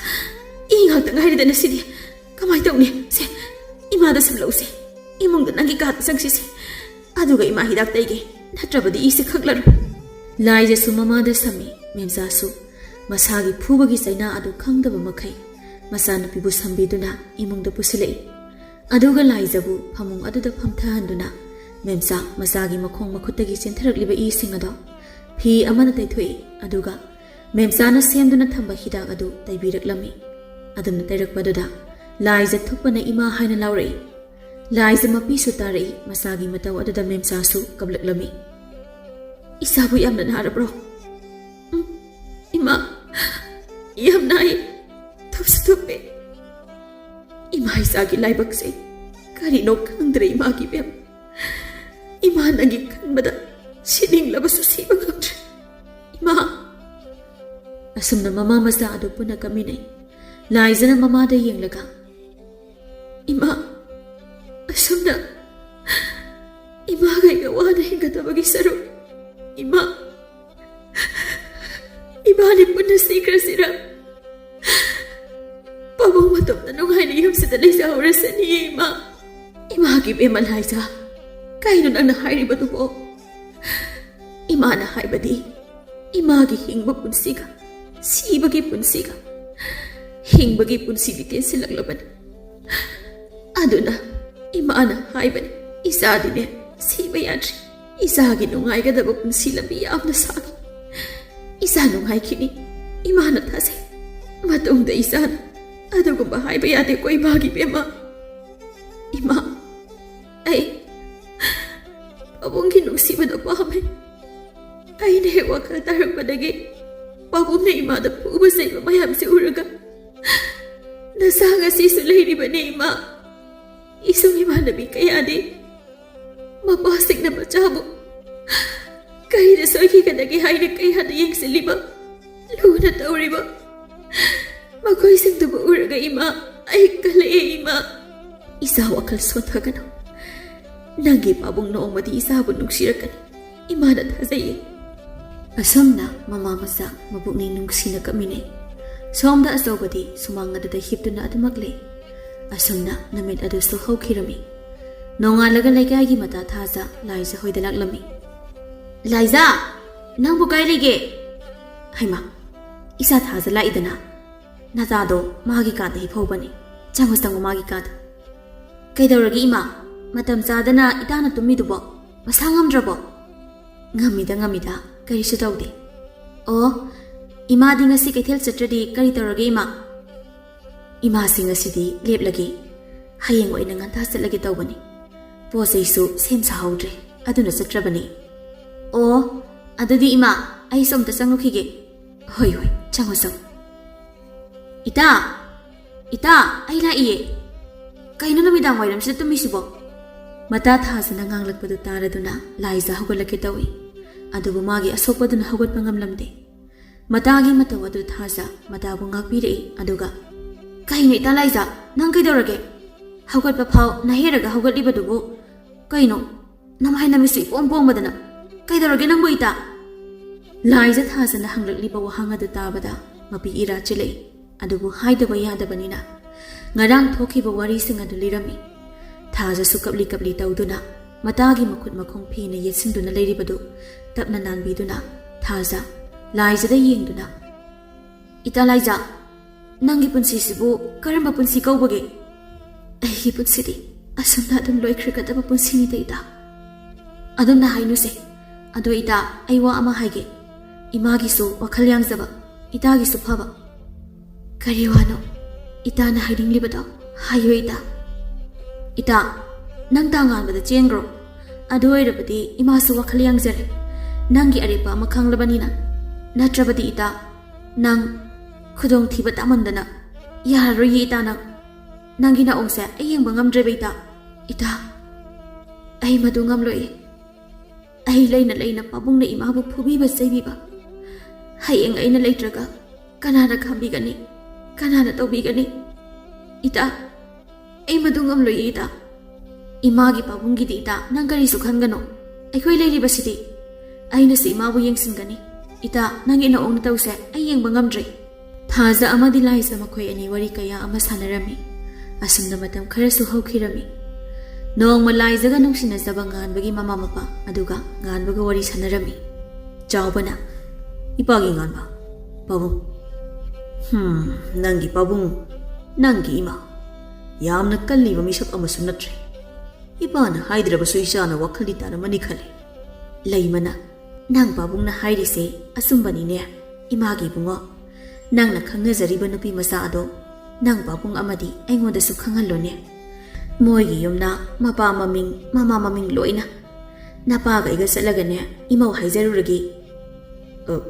ꯏ ꯉꯥꯛꯇ ꯉꯥꯏꯔꯦꯗꯅ ꯁꯤꯗꯤ꯫ ꯀꯃꯥꯏ ꯇꯧꯅꯤ? ꯁꯦ, ꯏꯃꯥꯗ ꯁꯝꯂꯧꯁꯦ꯫ ꯏꯃꯨꯡꯗ ꯅꯪꯒꯤ ꯀꯥꯗ ꯆꯪꯁꯤꯁꯦ꯫ ꯑꯗꯨꯒ ꯏꯃꯥ ꯍꯤꯗꯥꯛ ꯇꯩꯒꯦ, ꯅꯠꯇ꯭ꯔꯕꯗꯤ ꯏꯁꯦ ꯈꯛꯂꯔꯣꯏ꯫" ꯂꯥꯏꯖꯁꯨ ꯃꯃꯥꯗ ꯁꯝꯃꯤ꯫ ꯃꯦꯝꯆꯥꯁꯨ ꯃꯁꯥꯒꯤ ꯐꯨꯕꯒꯤ ꯆꯩꯅꯥ ꯑꯗꯨ ꯈꯪꯗꯕ ꯃꯈꯩ ꯃꯆꯥꯅꯨꯄꯤꯕꯨ ꯁꯝꯕꯤꯗꯨꯅ ꯏꯃꯨꯡꯗ ꯄꯨꯁꯤꯜꯂꯛꯏ꯫ ꯑꯗꯨꯒ ꯂꯥꯏꯖꯕꯨ ꯐꯃꯨꯡ ꯑꯗꯨꯗ ꯐꯝꯊꯍꯟꯗꯨꯅ ꯃꯦꯝꯆꯥ ꯃꯆꯥꯒꯤ ꯃꯈꯣꯡ ꯃꯈꯨꯠꯇꯒꯤ ꯆꯦꯟꯊꯔꯛꯂꯤꯕ ꯏꯁꯤꯡ ꯑꯗꯣ ꯐꯤ ꯑꯃꯅ ꯇꯩꯊꯣꯛꯏ꯫ ꯑꯗꯨꯒ ꯃꯦꯝꯆꯥꯅ ꯁꯦꯝꯗꯨꯅ ꯊꯝꯕ ꯍꯤꯗꯥꯛ ꯑꯗꯨ ꯇꯩꯕꯤꯔꯛꯂꯝꯃꯤ꯫ ꯑꯗꯨꯝꯅ ꯇꯩꯔꯛꯄꯗꯨꯗ ꯂꯥꯏꯖ ꯊꯨꯞꯄꯅ "ꯏꯃꯥ" ꯍꯥꯏꯅ ꯂꯥꯎꯔꯛꯏ꯫ ꯂꯥꯏꯖ ꯃꯄꯤꯁꯨ ꯇꯥꯔꯛꯏ꯫ ꯃꯆꯥꯒꯤ ꯃꯇꯧ ꯑꯗꯨꯗ ꯃꯦꯝꯆꯥꯁꯨ ꯀꯞꯂꯛꯂꯝꯃꯤ꯫ "ꯏꯆꯥꯕꯨ ꯌꯥꯝꯅ ꯅꯥꯔꯕ꯭ꯔꯣ?" "ꯎꯝ, ꯏꯃꯥ, ꯌꯥꯝ ꯅꯥꯏ꯫ ꯊꯨꯞꯁꯨ ꯊꯨꯞꯄꯦ꯫ ꯏꯃꯥ ꯏꯆꯥꯒꯤ ꯂꯥꯏꯕꯛꯁꯦ ꯀꯔꯤꯅꯣ ꯈꯪꯗ꯭ꯔꯦ ꯏꯃꯥꯒꯤ ꯕꯦꯝ꯫ ꯏꯃꯥ ꯅꯪꯒꯤ ꯈꯟꯕꯗ ꯁꯤꯅꯤꯡꯂꯕꯁꯨ ꯁꯤꯕ ꯉꯝꯗ꯭ꯔꯦ꯫ ꯏꯃꯥ꯫" ꯑꯁꯨꯝꯅ ꯃꯃꯥ ꯃꯆꯥ ꯑꯗꯨ ꯄꯨꯟꯅ ꯀꯞꯃꯤꯟꯅꯩ꯫ ꯂꯥꯏꯖꯅ ꯃꯃꯥꯗ ꯌꯦꯡꯂꯒ, "ꯏꯃꯥ, ꯑꯁꯨꯝꯅ ꯏꯃꯥꯒ ꯑꯩꯒ ꯋꯥꯅ ꯍꯤꯡꯒꯗꯕꯒꯤ ꯁꯔꯨꯛ, ꯏꯃꯥ, ꯏꯕꯥꯅꯤ ꯄꯨꯟꯅ ꯁꯤꯈ꯭ꯔꯁꯤꯔ? ꯄꯥꯕꯨꯡ ꯃꯇꯣꯝꯇ ꯅꯨꯡꯉꯥꯏꯅ ꯌꯨꯝꯁꯤꯗ ꯂꯩꯖꯍꯧꯔꯁꯅꯤꯌꯦ, ꯏꯃꯥ꯫" "ꯏꯃꯥꯒꯤ ꯕꯦꯝꯃ ꯂꯥꯏꯖ, ꯀꯩꯅꯣ ꯅꯪꯅ ꯍꯥꯏꯔꯤꯕꯗꯨꯕꯣ?" "ꯏꯃꯥꯅ ꯍꯥꯏꯕꯗꯤ, ꯏꯃꯥꯒꯤ ꯍꯤꯡꯕ ꯄꯨꯟꯁꯤꯒ ꯁꯤꯕꯒꯤ ꯄꯨꯟꯁꯤꯒ ꯍꯤꯡꯕꯒꯤ ꯄꯨꯟꯁꯤꯗꯤ ꯇꯦꯟꯁꯤꯜꯂꯛꯂꯕꯅꯤ꯫ ꯑꯗꯨꯅ ꯏꯃꯥꯅ ꯍꯥꯏꯕꯅꯤ, ꯏꯆꯥꯗꯤꯅꯦ ꯁꯤꯕ ꯌꯥꯗ꯭ꯔꯤ꯫ ꯏꯆꯥꯒꯤ ꯅꯨꯡꯉꯥꯏꯒꯗꯕ ꯄꯨꯟꯁꯤ ꯂꯝꯕꯤ ꯌꯥꯝꯅ ꯁꯥꯡꯉꯤ꯫ ꯏꯆꯥ ꯅꯨꯡꯉꯥꯏꯈꯤꯅꯤ, ꯏꯃꯥꯅ ꯊꯥꯖꯩ꯫ ꯃꯇꯨꯡꯗ ꯏꯆꯥꯅ ꯑꯗꯨꯒꯨꯝꯕ ꯍꯥꯏꯕ ꯌꯥꯗꯦꯀꯣ ꯏꯃꯥꯒꯤ ꯕꯦꯝꯃ꯫ ꯏꯃꯥ, ꯑꯩ ꯄꯥꯕꯨꯡꯒꯤ ꯅꯨꯡꯁꯤꯕꯗꯣ ꯄꯥꯝꯃꯦ꯫ ꯑꯩꯅ ꯍꯦꯛ ꯋꯥꯈꯜ ꯇꯥꯔꯛꯄꯗꯒꯤ ꯄꯥꯕꯨꯡꯅ ꯏꯃꯥꯗ ꯐꯨꯕ ꯆꯩꯕ ꯃꯌꯥꯝꯁꯤ ꯎꯔꯒ ꯅꯆꯥ ꯉꯁꯤꯁꯨ ꯂꯩꯔꯤꯕꯅꯤ ꯏꯃꯥ꯫ ꯏꯁꯨꯡ ꯏꯃꯥꯟꯅꯕꯤ ꯀꯌꯥꯗꯤ ꯃꯄꯥꯁꯤꯡꯅ ꯃꯆꯥꯕꯨ ꯀꯩꯗ ꯁꯣꯏꯈꯤꯒꯗꯒꯦ ꯍꯥꯏꯅ ꯀꯌꯥꯗ ꯌꯦꯡꯁꯤꯜꯂꯤꯕ, ꯂꯨꯅ ꯇꯧꯔꯤꯕ ꯃꯈꯣꯏꯁꯤꯡꯗꯨꯕꯨ ꯎꯔꯒ ꯏꯃꯥ, ꯑꯩ ꯀꯜꯂꯛꯑꯦ ꯏꯃꯥ꯫ ꯏꯆꯥ ꯋꯥꯈꯜ ꯁꯣꯟꯊꯒꯅꯨ꯫ ꯅꯪꯒꯤ ꯄꯥꯕꯨꯡ ꯅꯣꯡꯃꯗꯤ ꯏꯆꯥꯕꯨ ꯅꯨꯡꯁꯤꯔꯛꯀꯅꯤ꯫ ꯏꯃꯥꯅ ꯊꯥꯖꯩꯌꯦ꯫ ꯑꯁꯨꯝꯅ ꯃꯃꯥ ꯃꯆꯥ ꯃꯄꯨꯛꯅꯤꯡ ꯅꯨꯡꯁꯤꯅ ꯀꯞꯃꯤꯟꯅꯩ꯫ ꯁꯣꯝꯗ ꯑꯆꯧꯕꯗꯤ ꯁꯨꯃꯥꯡ ꯑꯗꯨꯗ ꯍꯤꯞꯇꯨꯅ ꯑꯗꯨꯃꯛ ꯂꯩ꯫ ꯑꯁꯨꯝꯅ ꯅꯨꯃꯤꯠ ꯑꯗꯨꯁꯨ ꯍꯧꯈꯤꯔꯝꯃꯤ꯫ ꯅꯣꯡꯉꯥꯜꯂꯒ ꯂꯩꯀꯥꯏꯒꯤ ꯃꯇꯥ ꯊꯥꯖ ꯂꯥꯏꯖ ꯍꯣꯏꯗ ꯂꯥꯛꯂꯝꯃꯤ꯫ "ꯂꯥꯏꯖ, ꯅꯪꯕꯨ ꯀꯥꯏ ꯂꯩꯒꯦ?" "ꯍꯩꯃꯥ, ꯏꯆꯥ ꯊꯥꯖ ꯂꯥꯛꯏꯗꯅ꯫ ꯅꯆꯥꯗꯣ ꯃꯥꯒꯤ ꯀꯥꯗ ꯍꯤꯞꯍꯧꯕꯅꯤ꯫ ꯆꯪꯉꯨ, ꯆꯪꯉꯨ ꯃꯥꯒꯤ ꯀꯥꯗ꯫" "ꯀꯩꯗꯧꯔꯒꯦ ꯏꯃꯥ? ꯃꯇꯝ ꯆꯥꯗꯅ ꯏꯇꯥꯅ ꯇꯨꯝꯃꯤꯗꯨꯕꯣ? ꯃꯁꯥ ꯉꯝꯗ꯭ꯔꯕꯣ?" "ꯉꯝꯃꯤꯗ, ꯉꯝꯃꯤꯗ, ꯀꯔꯤꯁꯨ ꯇꯧꯗꯦ꯫ ꯑꯣ, ꯏꯃꯥꯗꯤ ꯉꯁꯤ ꯀꯩꯊꯦꯜ ꯆꯠꯇ꯭ꯔꯗꯤ ꯀꯔꯤ ꯇꯧꯔꯒꯦ ꯏꯃꯥ?" "ꯏꯃꯥꯁꯤ ꯉꯁꯤꯗꯤ ꯂꯦꯞꯂꯒꯦ꯫ ꯍꯌꯦꯡ ꯑꯣꯏꯅ ꯉꯟꯇꯥ ꯆꯠꯂꯒꯦ ꯇꯧꯕꯅꯤ꯫ ꯄꯣꯠ ꯆꯩꯁꯨ ꯁꯦꯝ ꯁꯥꯍꯧꯗ꯭ꯔꯦ, ꯑꯗꯨꯅ ꯆꯠꯇ꯭ꯔꯕꯅꯤ꯫" "ꯑꯣ, ꯑꯗꯨꯗꯤ ꯏꯃꯥ, ꯑꯩꯁꯨ ꯑꯝꯇ ꯆꯪꯉꯨꯈꯤꯒꯦ꯫" "ꯍꯣꯏ, ꯍꯣꯏ, ꯆꯪꯉꯣ, ꯆꯪꯉꯣ꯫" "ꯏꯇꯥ! ꯏꯇꯥ! ꯑꯩ ꯂꯥꯛꯏꯌꯦ!" "ꯀꯩꯅꯣ ꯅꯨꯃꯤꯗꯥꯡ ꯋꯥꯏꯔꯝꯁꯤꯗ ꯇꯨꯝꯃꯤꯁꯤꯕꯣ?" ꯃꯇꯥ ꯊꯥꯖꯅ ꯉꯥꯡꯂꯛꯄꯗꯨ ꯇꯥꯔꯗꯨꯅ ꯂꯥꯏꯖ ꯍꯧꯒꯠꯂꯛꯀꯦ ꯇꯧꯏ꯫ ꯑꯗꯨꯕꯨ ꯃꯥꯒꯤ ꯑꯁꯣꯛꯄꯗꯨꯅ ꯍꯧꯒꯠꯄ ꯉꯝꯂꯝꯗꯦ꯫ ꯃꯇꯥꯒꯤ ꯃꯇꯧ ꯑꯗꯨ ꯊꯥꯖ ꯃꯇꯥꯕꯨ ꯉꯥꯛꯄꯤꯔꯛꯏ꯫ ꯑꯗꯨꯒ, "ꯀꯩꯅꯣ ꯏꯇꯥ ꯂꯥꯏꯖ, ꯅꯪ ꯀꯩꯗꯧꯔꯒꯦ? ꯍꯧꯒꯠꯄ ꯐꯥꯎ ꯅꯍꯦꯔꯒ ꯍꯧꯒꯠꯂꯤꯕꯗꯨꯕꯨ ꯀꯩꯅꯣ? ꯅꯃꯥꯏ ꯅꯃꯤꯠꯁꯨ ꯏꯄꯣꯝ ꯄꯣꯝꯕꯗꯅ꯫ ꯀꯩꯗꯧꯔꯒꯦ ꯅꯪꯕꯨ ꯏꯇꯥ?" ꯂꯥꯏꯖ ꯊꯥꯖꯅ ꯍꯪꯂꯛꯂꯤꯕ ꯋꯥꯍꯪ ꯑꯗꯨ ꯇꯥꯕꯗ ꯃꯄꯤ ꯏꯔꯥ ꯆꯤꯜꯂꯛꯏ꯫ ꯑꯗꯨꯕꯨ ꯍꯥꯏꯗꯕ ꯌꯥꯗꯕꯅꯤꯅ ꯉꯔꯥꯡ ꯊꯣꯛꯈꯤꯕ ꯋꯥꯔꯤꯁꯤꯡ ꯑꯗꯨ ꯂꯤꯔꯝꯃꯤ꯫ ꯊꯥꯖꯁꯨ ꯀꯞꯂꯤ ꯀꯞꯂꯤ ꯇꯧꯗꯨꯅ ꯃꯇꯥꯒꯤ ꯃꯈꯨꯠ ꯃꯈꯣꯡ ꯐꯤꯅ ꯌꯦꯠꯁꯤꯟꯗꯨꯅ ꯂꯩꯔꯤꯕꯗꯨ ꯇꯞꯅ ꯅꯥꯟꯕꯤꯗꯨꯅ ꯊꯥꯖ ꯂꯥꯏꯖꯗ ꯌꯦꯡꯗꯨꯅ, "ꯏꯇꯥ ꯂꯥꯏꯖ, ꯅꯪꯒꯤ ꯄꯨꯟꯁꯤꯁꯤꯕꯨ ꯀꯔꯝꯕ ꯄꯨꯟꯁꯤ ꯀꯧꯕꯒꯦ?" "ꯑꯩꯒꯤ ꯄꯨꯟꯁꯤꯗꯤ ꯑꯁꯨꯝꯅ ꯑꯗꯨꯝ ꯂꯣꯏꯈ꯭ꯔꯒꯗꯕ ꯄꯨꯟꯁꯤꯅꯤꯗ ꯏꯇꯥ꯫ ꯑꯗꯨꯝꯅ ꯍꯥꯏꯅꯨꯁꯦ꯫ ꯑꯗꯣ ꯏꯇꯥ, ꯑꯩ ꯋꯥ ꯑꯃ ꯍꯥꯏꯒꯦ꯫ ꯏꯃꯥꯒꯤꯁꯨ ꯋꯥꯈꯜ ꯌꯥꯡꯖꯕ, ꯏꯇꯥꯒꯤꯁꯨ ꯐꯕ꯫" "ꯀꯔꯤ ꯋꯥꯅꯣ ꯏꯇꯥꯅ ꯍꯥꯏꯅꯤꯡꯂꯤꯕꯗꯣ? ꯍꯥꯏꯌꯨ ꯏꯇꯥ꯫" "ꯏꯇꯥ, ꯅꯪ ꯇꯥ ꯉꯥꯟꯕꯗ ꯆꯦꯟꯈ꯭ꯔꯣ꯫ ꯑꯗꯨ ꯑꯣꯏꯔꯕꯗꯤ ꯏꯃꯥꯁꯨ ꯋꯥꯈꯜ ꯌꯥꯡꯖꯔꯦ, ꯅꯪꯒꯤ ꯑꯔꯦꯞꯄ ꯑꯃ ꯈꯪꯂꯕꯅꯤꯅ꯫" ꯅꯠꯇ꯭ꯔꯕꯗꯤ ꯏꯇꯥ, ꯅꯪ ꯈꯨꯗꯣꯡꯊꯤꯕ ꯇꯥꯃꯟꯗꯅ ꯌꯥꯔꯔꯣꯏꯌꯦ ꯏꯇꯥ꯫ ꯅꯪ, ꯅꯪꯒꯤ ꯅꯥꯑꯣꯡꯁꯦ ꯑꯩ ꯌꯦꯡꯕ ꯉꯝꯗ꯭ꯔꯦꯕ ꯏꯇꯥ꯫ ꯏꯇꯥ, ꯑꯩ ꯃꯗꯨ ꯉꯝꯂꯣꯏꯌꯦ꯫ ꯑꯩ ꯂꯩꯅ ꯂꯩꯅ ꯄꯥꯕꯨꯡꯅ ꯏꯃꯥꯕꯨ ꯐꯨꯕꯤꯕ ꯆꯩꯕꯤꯕ, ꯍꯌꯦꯡ ꯑꯩꯅ ꯂꯩꯇ꯭ꯔꯒ ꯀꯅꯥꯅ ꯈꯥꯝꯕꯤꯒꯅꯤ? ꯀꯅꯥꯅ ꯇꯧꯕꯤꯒꯅꯤ? ꯏꯇꯥ, ꯑꯩ ꯃꯗꯨ ꯉꯝꯂꯣꯏꯌꯦ ꯏꯇꯥ꯫ ꯏꯃꯥꯒꯤ ꯄꯥꯕꯨꯡꯒꯤꯗꯤ ꯏꯇꯥ, ꯅꯪ ꯀꯔꯤꯁꯨ ꯈꯟꯒꯅꯨ꯫ ꯑꯩꯈꯣꯏ ꯂꯩꯔꯤꯕꯁꯤꯗꯤ꯫ ꯑꯩꯅꯁꯨ ꯏꯃꯥꯕꯨ ꯌꯦꯡꯁꯤꯟꯒꯅꯤ꯫ ꯏꯇꯥ, ꯅꯪꯒꯤ ꯅꯑꯣꯡ ꯅꯇꯧꯁꯦ ꯑꯩ ꯌꯦꯡꯕ ꯉꯝꯗ꯭ꯔꯦ꯫ ꯊꯥꯖ ꯑꯃꯗꯤ ꯂꯥꯏꯖ ꯃꯈꯣꯏ ꯑꯅꯤ ꯋꯥꯔꯤ ꯀꯌꯥ ꯑꯃ ꯁꯥꯟꯅꯔꯝꯃꯤ꯫ ꯑꯁꯨꯝꯅ ꯃꯇꯝ ꯈꯔꯁꯨ ꯍꯧꯈꯤꯔꯝꯃꯤ꯫ ꯅꯣꯡꯃ ꯂꯥꯏꯖꯒ ꯅꯨꯡꯁꯤꯅꯖꯕ ꯉꯥꯟꯕꯒꯤ ꯃꯃꯥ ꯃꯄꯥ ꯑꯗꯨꯒ ꯉꯥꯟꯕꯒ ꯋꯥꯔꯤ ꯁꯥꯟꯅꯔꯝꯃꯤ꯫ ꯆꯥꯎꯕꯅ, "ꯏꯄꯥꯒꯤ ꯉꯥꯟꯕ, ꯄꯥꯕꯨꯡ, ꯍꯝ, ꯅꯪꯒꯤ ꯄꯥꯕꯨꯡ, ꯅꯪꯒꯤ ꯏꯃꯥ, ꯌꯥꯝꯅ ꯀꯜꯂꯤꯕ ꯃꯤꯁꯛ ꯑꯃꯁꯨ ꯅꯠꯇ꯭ꯔꯦ꯫ ꯏꯄꯥꯅ ꯍꯥꯏꯗ꯭ꯔꯕꯁꯨ ꯏꯆꯥꯅ ꯋꯥꯈꯜꯗꯤ ꯇꯥꯔꯝꯃꯅꯤ ꯈꯜꯂꯤ꯫" ꯂꯩꯃꯅ, "ꯅꯪ ꯄꯥꯕꯨꯡꯅ ꯍꯥꯏꯔꯤꯁꯦ ꯑꯆꯨꯝꯕꯅꯤꯅꯦ, ꯏꯃꯥꯒꯤ ꯏꯕꯨꯡꯉꯣ꯫ ꯅꯪꯅ ꯈꯪꯅꯖꯔꯤꯕ ꯅꯨꯄꯤ ꯃꯆꯥ ꯑꯗꯣ ꯅꯪ ꯄꯥꯕꯨꯡ ꯑꯃꯗꯤ ꯑꯩꯉꯣꯟꯗꯁꯨ ꯈꯪꯍꯜꯂꯣꯅꯦ꯫ ꯃꯣꯏꯒꯤ ꯌꯨꯝꯅ ꯃꯄꯥ ꯃꯃꯤꯡ, ꯃꯃꯥ ꯃꯃꯤꯡ ꯂꯣꯏꯅ꯫ ꯅꯄꯥꯒ ꯑꯩꯒ ꯆꯠꯂꯒꯅꯦ, ꯏꯃꯧ ꯍꯥꯏꯖꯔꯨꯔꯒꯦ꯫" "ꯑ,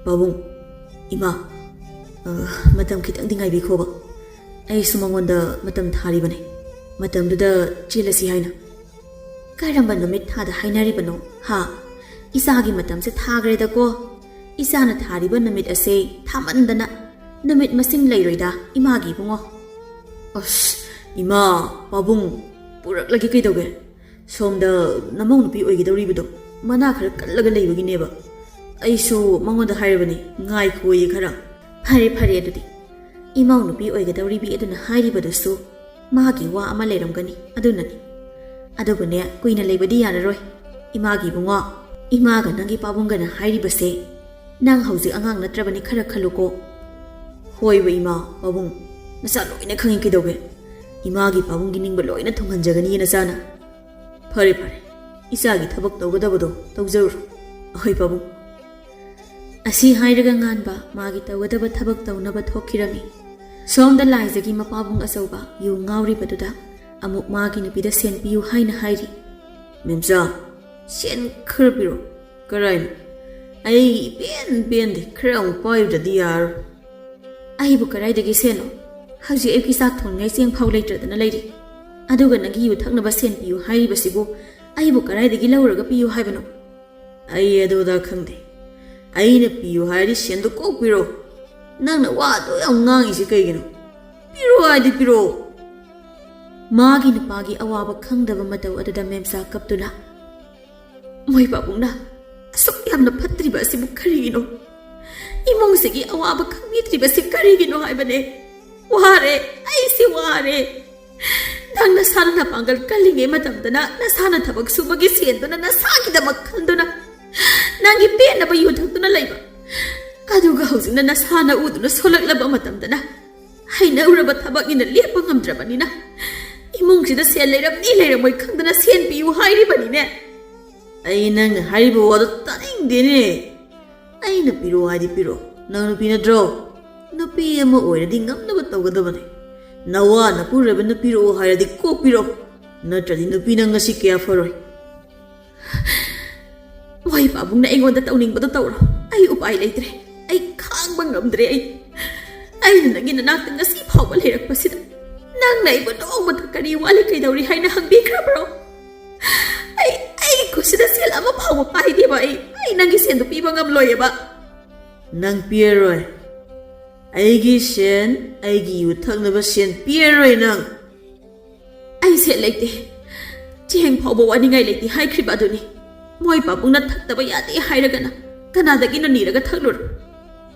ꯄꯥꯕꯨꯡ, ꯏꯃꯥ, ꯑ, ꯃꯇꯝ ꯈꯤꯇꯪꯗꯤ ꯉꯥꯏꯕꯤꯈꯣꯕ꯫ ꯑꯩꯁꯨ ꯃꯉꯣꯟꯗ ꯃꯇꯝ ꯊꯥꯔꯤꯕꯅꯤ꯫ ꯃꯇꯝꯗꯨꯗ ꯆꯦꯜꯂꯁꯤ ꯍꯥꯏꯅ꯫" "ꯀꯔꯝꯕ ꯅꯨꯃꯤꯠ ꯊꯥꯗ ꯍꯥꯏꯅꯔꯤꯕꯅꯣ, ꯍꯥ? ꯏꯆꯥꯒꯤ ꯃꯇꯝꯁꯦ ꯊꯥꯈ꯭ꯔꯦꯗꯀꯣ꯫ ꯏꯆꯥꯅ ꯊꯥꯔꯤꯕ ꯅꯨꯃꯤꯠ ꯑꯁꯦ ꯊꯥꯃꯟꯗꯅ ꯅꯨꯃꯤꯠ ꯃꯁꯤꯡ ꯂꯩꯔꯣꯏꯗ, ꯏꯃꯥꯒꯤ ꯏꯕꯨꯡꯉꯣ꯫" "ꯑꯁ, ꯏꯃꯥ, ꯄꯥꯕꯨꯡ, ꯄꯨꯔꯛꯂꯒꯦ ꯀꯩꯗꯧꯒꯦ? ꯁꯣꯝꯗ ꯅꯃꯧ ꯅꯨꯄꯤ ꯑꯣꯏꯒꯗꯧꯔꯤꯕꯗꯣ ꯃꯅꯥ ꯈꯔ ꯀꯜꯂꯒ ꯂꯩꯕꯒꯤꯅꯦꯕ꯫ ꯑꯩꯁꯨ ꯃꯉꯣꯟꯗ ꯍꯥꯏꯔꯕꯅꯤ, ꯉꯥꯏꯈꯣꯌꯦ ꯈꯔ꯫" "ꯐꯔꯦ, ꯐꯔꯦ, ꯑꯗꯨꯗꯤ ꯏꯃꯧ ꯅꯨꯄꯤ ꯑꯣꯏꯒꯗꯧꯔꯤꯕꯤ ꯑꯗꯨꯅ ꯍꯥꯏꯔꯤꯕꯗꯨꯁꯨ ꯃꯥꯒꯤ ꯋꯥ ꯑꯃ ꯂꯩꯔꯝꯒꯅꯤ, ꯑꯗꯨꯅꯅꯤ꯫ ꯑꯗꯨꯕꯨꯅꯦ, ꯀꯨꯏꯅ ꯂꯩꯕꯗꯤ ꯌꯥꯔꯔꯣꯏ, ꯏꯃꯥꯒꯤ ꯏꯕꯨꯡꯉꯣ꯫ ꯏꯃꯥꯒ ꯅꯪꯒꯤ ꯄꯥꯕꯨꯡꯒꯅ ꯍꯥꯏꯔꯤꯕꯁꯦ ꯅꯪ ꯍꯧꯖꯤꯛ ꯑꯉꯥꯡ ꯅꯠꯇ꯭ꯔꯕꯅꯤ, ꯈꯔ ꯈꯜꯂꯨꯀꯣ꯫" "ꯍꯣꯏꯕ ꯏꯃꯥ, ꯄꯥꯕꯨꯡ, ꯅꯆꯥ ꯂꯣꯏꯅ ꯈꯪꯉꯤ ꯀꯩꯗꯧꯒꯦ? ꯏꯃꯥꯒꯤ ꯄꯥꯕꯨꯡꯒꯤ ꯅꯤꯡꯕ ꯂꯣꯏꯅ ꯊꯨꯡꯍꯟꯖꯒꯅꯤꯌꯦ ꯅꯆꯥꯅ꯫" "ꯐꯔꯦ, ꯐꯔꯦ, ꯏꯆꯥꯒꯤ ꯊꯕꯛ ꯇꯧꯒꯗꯕꯗꯣ ꯇꯧꯖꯔꯨꯔꯣ꯫ ꯑꯍꯣꯏ ꯄꯥꯕꯨꯡ꯫" ꯑꯁꯤ ꯍꯥꯏꯔꯒ ꯉꯥꯟꯕ ꯃꯥꯒꯤ ꯇꯧꯒꯗꯕ ꯊꯕꯛ ꯇꯧꯅꯕ ꯊꯣꯛꯈꯤꯔꯝꯃꯤ꯫ ꯁꯣꯝꯗ ꯂꯥꯏꯖꯒꯤ ꯃꯄꯥꯕꯨꯡ ꯑꯆꯧꯕ ꯌꯨ ꯉꯥꯎꯔꯤꯕꯗꯨꯗ ꯑꯃꯨꯛ ꯃꯥꯒꯤ ꯅꯨꯄꯤꯗ ꯁꯦꯟ ꯄꯤꯌꯨ ꯍꯥꯏꯅ ꯍꯥꯏꯔꯤ꯫ "ꯃꯦꯝꯆꯥ, ꯁꯦꯟ ꯈꯔ ꯄꯤꯔꯣ꯫" "ꯀꯔꯥꯏꯅꯣ?" ꯑꯩ ꯏꯄꯦꯟ ꯄꯦꯟꯗꯦ, ꯈꯔ ꯑꯃꯨꯛ ꯄꯥꯏꯔꯨꯗ꯭ꯔꯗꯤ ꯌꯥꯔꯣꯏ꯫ ꯑꯩꯕꯨ ꯀꯗꯥꯏꯗꯒꯤ ꯁꯦꯟꯅꯣ? ꯍꯧꯖꯤꯛ ꯑꯌꯨꯛꯀꯤ ꯆꯥꯛ ꯊꯣꯡꯅꯤꯡꯉꯥꯏ ꯆꯦꯡ ꯐꯥꯎ ꯂꯩꯇ꯭ꯔꯗꯅ ꯂꯩꯔꯤ꯫ ꯑꯗꯨꯒ ꯅꯪꯒꯤ ꯌꯨ ꯊꯛꯅꯕ ꯁꯦꯟ ꯄꯤꯌꯨ ꯍꯥꯏꯔꯤꯕꯁꯤꯕꯨ ꯑꯩꯕꯨ ꯀꯗꯥꯏꯗꯒꯤ ꯂꯧꯔꯒ ꯄꯤꯌꯨ ꯍꯥꯏꯕꯅꯣ? ꯑꯩ ꯑꯗꯨꯗ ꯈꯪꯗꯦ꯫ ꯑꯩꯅ ꯄꯤꯌꯨ ꯍꯥꯏꯔꯗꯤ ꯁꯦꯟꯗꯨ ꯀꯣꯛ ꯄꯤꯔꯣ꯫ ꯅꯪꯅ ꯋꯥ ꯑꯗꯨ ꯌꯥꯝ ꯉꯥꯡꯉꯤꯁꯤ ꯀꯩꯒꯤꯅꯣ? ꯄꯤꯔꯣ ꯍꯥꯏꯗꯤ ꯄꯤꯔꯣ꯫ ꯃꯥꯒꯤ ꯅꯨꯄꯥꯒꯤ ꯑꯋꯥꯕ ꯈꯪꯗꯕ ꯃꯇꯧ ꯑꯗꯨꯗ ꯃꯦꯝꯆꯥ ꯀꯞꯇꯨꯅ, "ꯃꯣꯏ ꯄꯥꯕꯨꯡꯅ ꯑꯁꯨꯛ ꯌꯥꯝꯅ ꯐꯠꯇ꯭ꯔꯤꯕ ꯑꯁꯤꯕꯨ ꯀꯔꯤꯒꯤꯅꯣ? ꯏꯃꯨꯡꯁꯤꯒꯤ ꯑꯋꯥꯕ ꯈꯪꯕꯤꯗ꯭ꯔꯤꯕꯁꯤ ꯀꯔꯤꯒꯤꯅꯣ ꯍꯥꯏꯕꯅꯦ? ꯋꯥꯔꯦ, ꯑꯩꯁꯦ ꯋꯥꯔꯦ꯫ ꯅꯪ ꯅꯁꯥꯅ ꯅꯄꯥꯡꯒꯜ ꯀꯜꯂꯤꯉꯩ ꯃꯇꯝꯗꯅ ꯅꯁꯥꯅ ꯊꯕꯛ ꯁꯨꯕꯒꯤ ꯁꯦꯟꯗꯨꯅ ꯅꯁꯥꯒꯤꯗꯃꯛ ꯈꯟꯗꯨꯅ ꯅꯪꯒꯤ ꯄꯦꯟꯅꯕ ꯌꯨ ꯊꯛꯇꯨꯅ ꯂꯩꯕ꯫ ꯑꯗꯨꯒ ꯍꯧꯖꯤꯛꯅ ꯅꯁꯥꯅ ꯎꯗꯨꯅ ꯁꯣꯜꯂꯛꯂꯕ ꯃꯇꯝꯗꯅ ꯍꯩꯅꯔꯨꯔꯕ ꯊꯕꯛꯅꯤꯅ ꯂꯦꯞꯄ ꯉꯝꯗ꯭ꯔꯕꯅꯤꯅ ꯏꯃꯨꯡꯁꯤꯗ ꯁꯦꯟ ꯂꯩꯔꯝꯅꯤ ꯂꯩꯔꯝꯃꯣꯏ ꯈꯪꯗꯅ ꯁꯦꯟ ꯄꯤꯌꯨ ꯍꯥꯏꯔꯤꯕꯅꯤꯅꯦ꯫" "ꯑꯩ ꯅꯪꯅ ꯍꯥꯏꯔꯤꯕ ꯋꯥꯗꯣ ꯇꯥꯅꯤꯡꯗꯦꯅꯦ꯫ ꯑꯩꯅ ꯄꯤꯔꯛꯑꯣ ꯍꯥꯏꯗꯤ ꯄꯤꯔꯛꯑꯣ꯫ ꯅꯪ ꯅꯨꯄꯤ ꯅꯠꯇ꯭ꯔꯣ? ꯅꯨꯄꯤ ꯑꯃ ꯑꯣꯏꯔꯗꯤ ꯉꯝꯅꯕ ꯇꯧꯒꯗꯕꯅꯦ꯫ ꯅꯋꯥ ꯅꯄꯨꯔꯣꯏꯕꯅ ꯄꯤꯔꯛꯑꯣ ꯍꯥꯏꯔꯗꯤ ꯀꯣꯛ ꯄꯤꯔꯛꯑꯣ꯫ ꯅꯠꯇ꯭ꯔꯗꯤ ꯅꯨꯄꯤ ꯅꯪ ꯉꯁꯤ ꯀꯌꯥ ꯐꯔꯣꯏ꯫" "ꯃꯣꯏ ꯄꯥꯕꯨꯡꯅ ꯑꯩꯉꯣꯟꯗ ꯇꯧꯅꯤꯡꯕꯗꯣ ꯇꯧꯔꯣ꯫ ꯑꯩ ꯎꯄꯥꯏ ꯂꯩꯇ꯭ꯔꯦ꯫ ꯑꯩ ꯈꯥꯡꯕ ꯉꯝꯗ꯭ꯔꯦ꯫ ꯑꯩ, ꯑꯩꯅ ꯅꯪꯒꯤ ꯅꯅꯥꯛꯇ ꯉꯁꯤ ꯐꯥꯎꯕ ꯂꯩꯔꯛꯄꯁꯤꯗ ꯅꯪꯅ ꯑꯩꯕꯨ ꯅꯣꯡꯃꯇ ꯀꯔꯤ ꯋꯥꯠꯂꯤ ꯀꯩꯗꯧꯔꯤ ꯍꯥꯏꯅ ꯍꯪꯕꯤꯈ꯭ꯔꯕ꯭ꯔꯣ? ꯑꯩ, ꯑꯩꯒꯤ ꯈꯨꯠꯁꯤꯗ ꯁꯦꯜ ꯑꯃ ꯐꯥꯎꯕ ꯄꯥꯏꯗꯦꯕ꯫ ꯑꯩ, ꯑꯩ ꯅꯪꯒꯤ ꯁꯦꯟꯗꯣ ꯄꯤꯕ ꯉꯝꯂꯣꯏꯌꯦꯕ꯫" "ꯅꯪ ꯄꯤꯔꯔꯣꯏ꯫ ꯑꯩꯒꯤ ꯁꯦꯟ, ꯑꯩꯒꯤ ꯌꯨ ꯊꯛꯅꯕ ꯁꯦꯟ ꯄꯤꯔꯔꯣꯏ ꯅꯪ꯫" "ꯑꯩ ꯁꯦꯜ ꯂꯩꯇꯦ꯫ ꯆꯦꯡ ꯐꯥꯎꯕ ꯋꯥꯅꯤꯡꯉꯥꯏ ꯂꯩꯇꯦ ꯍꯥꯏꯈ꯭ꯔꯤꯕ ꯑꯗꯨꯅꯤ꯫ ꯃꯣꯏ ꯄꯥꯕꯨꯡꯅ ꯊꯛꯇꯕ ꯌꯥꯗꯦ ꯍꯥꯏꯔꯒꯅ ꯀꯅꯥꯗꯒꯤꯅꯣ ꯅꯤꯔꯒ ꯊꯛꯂꯨꯔꯣ?"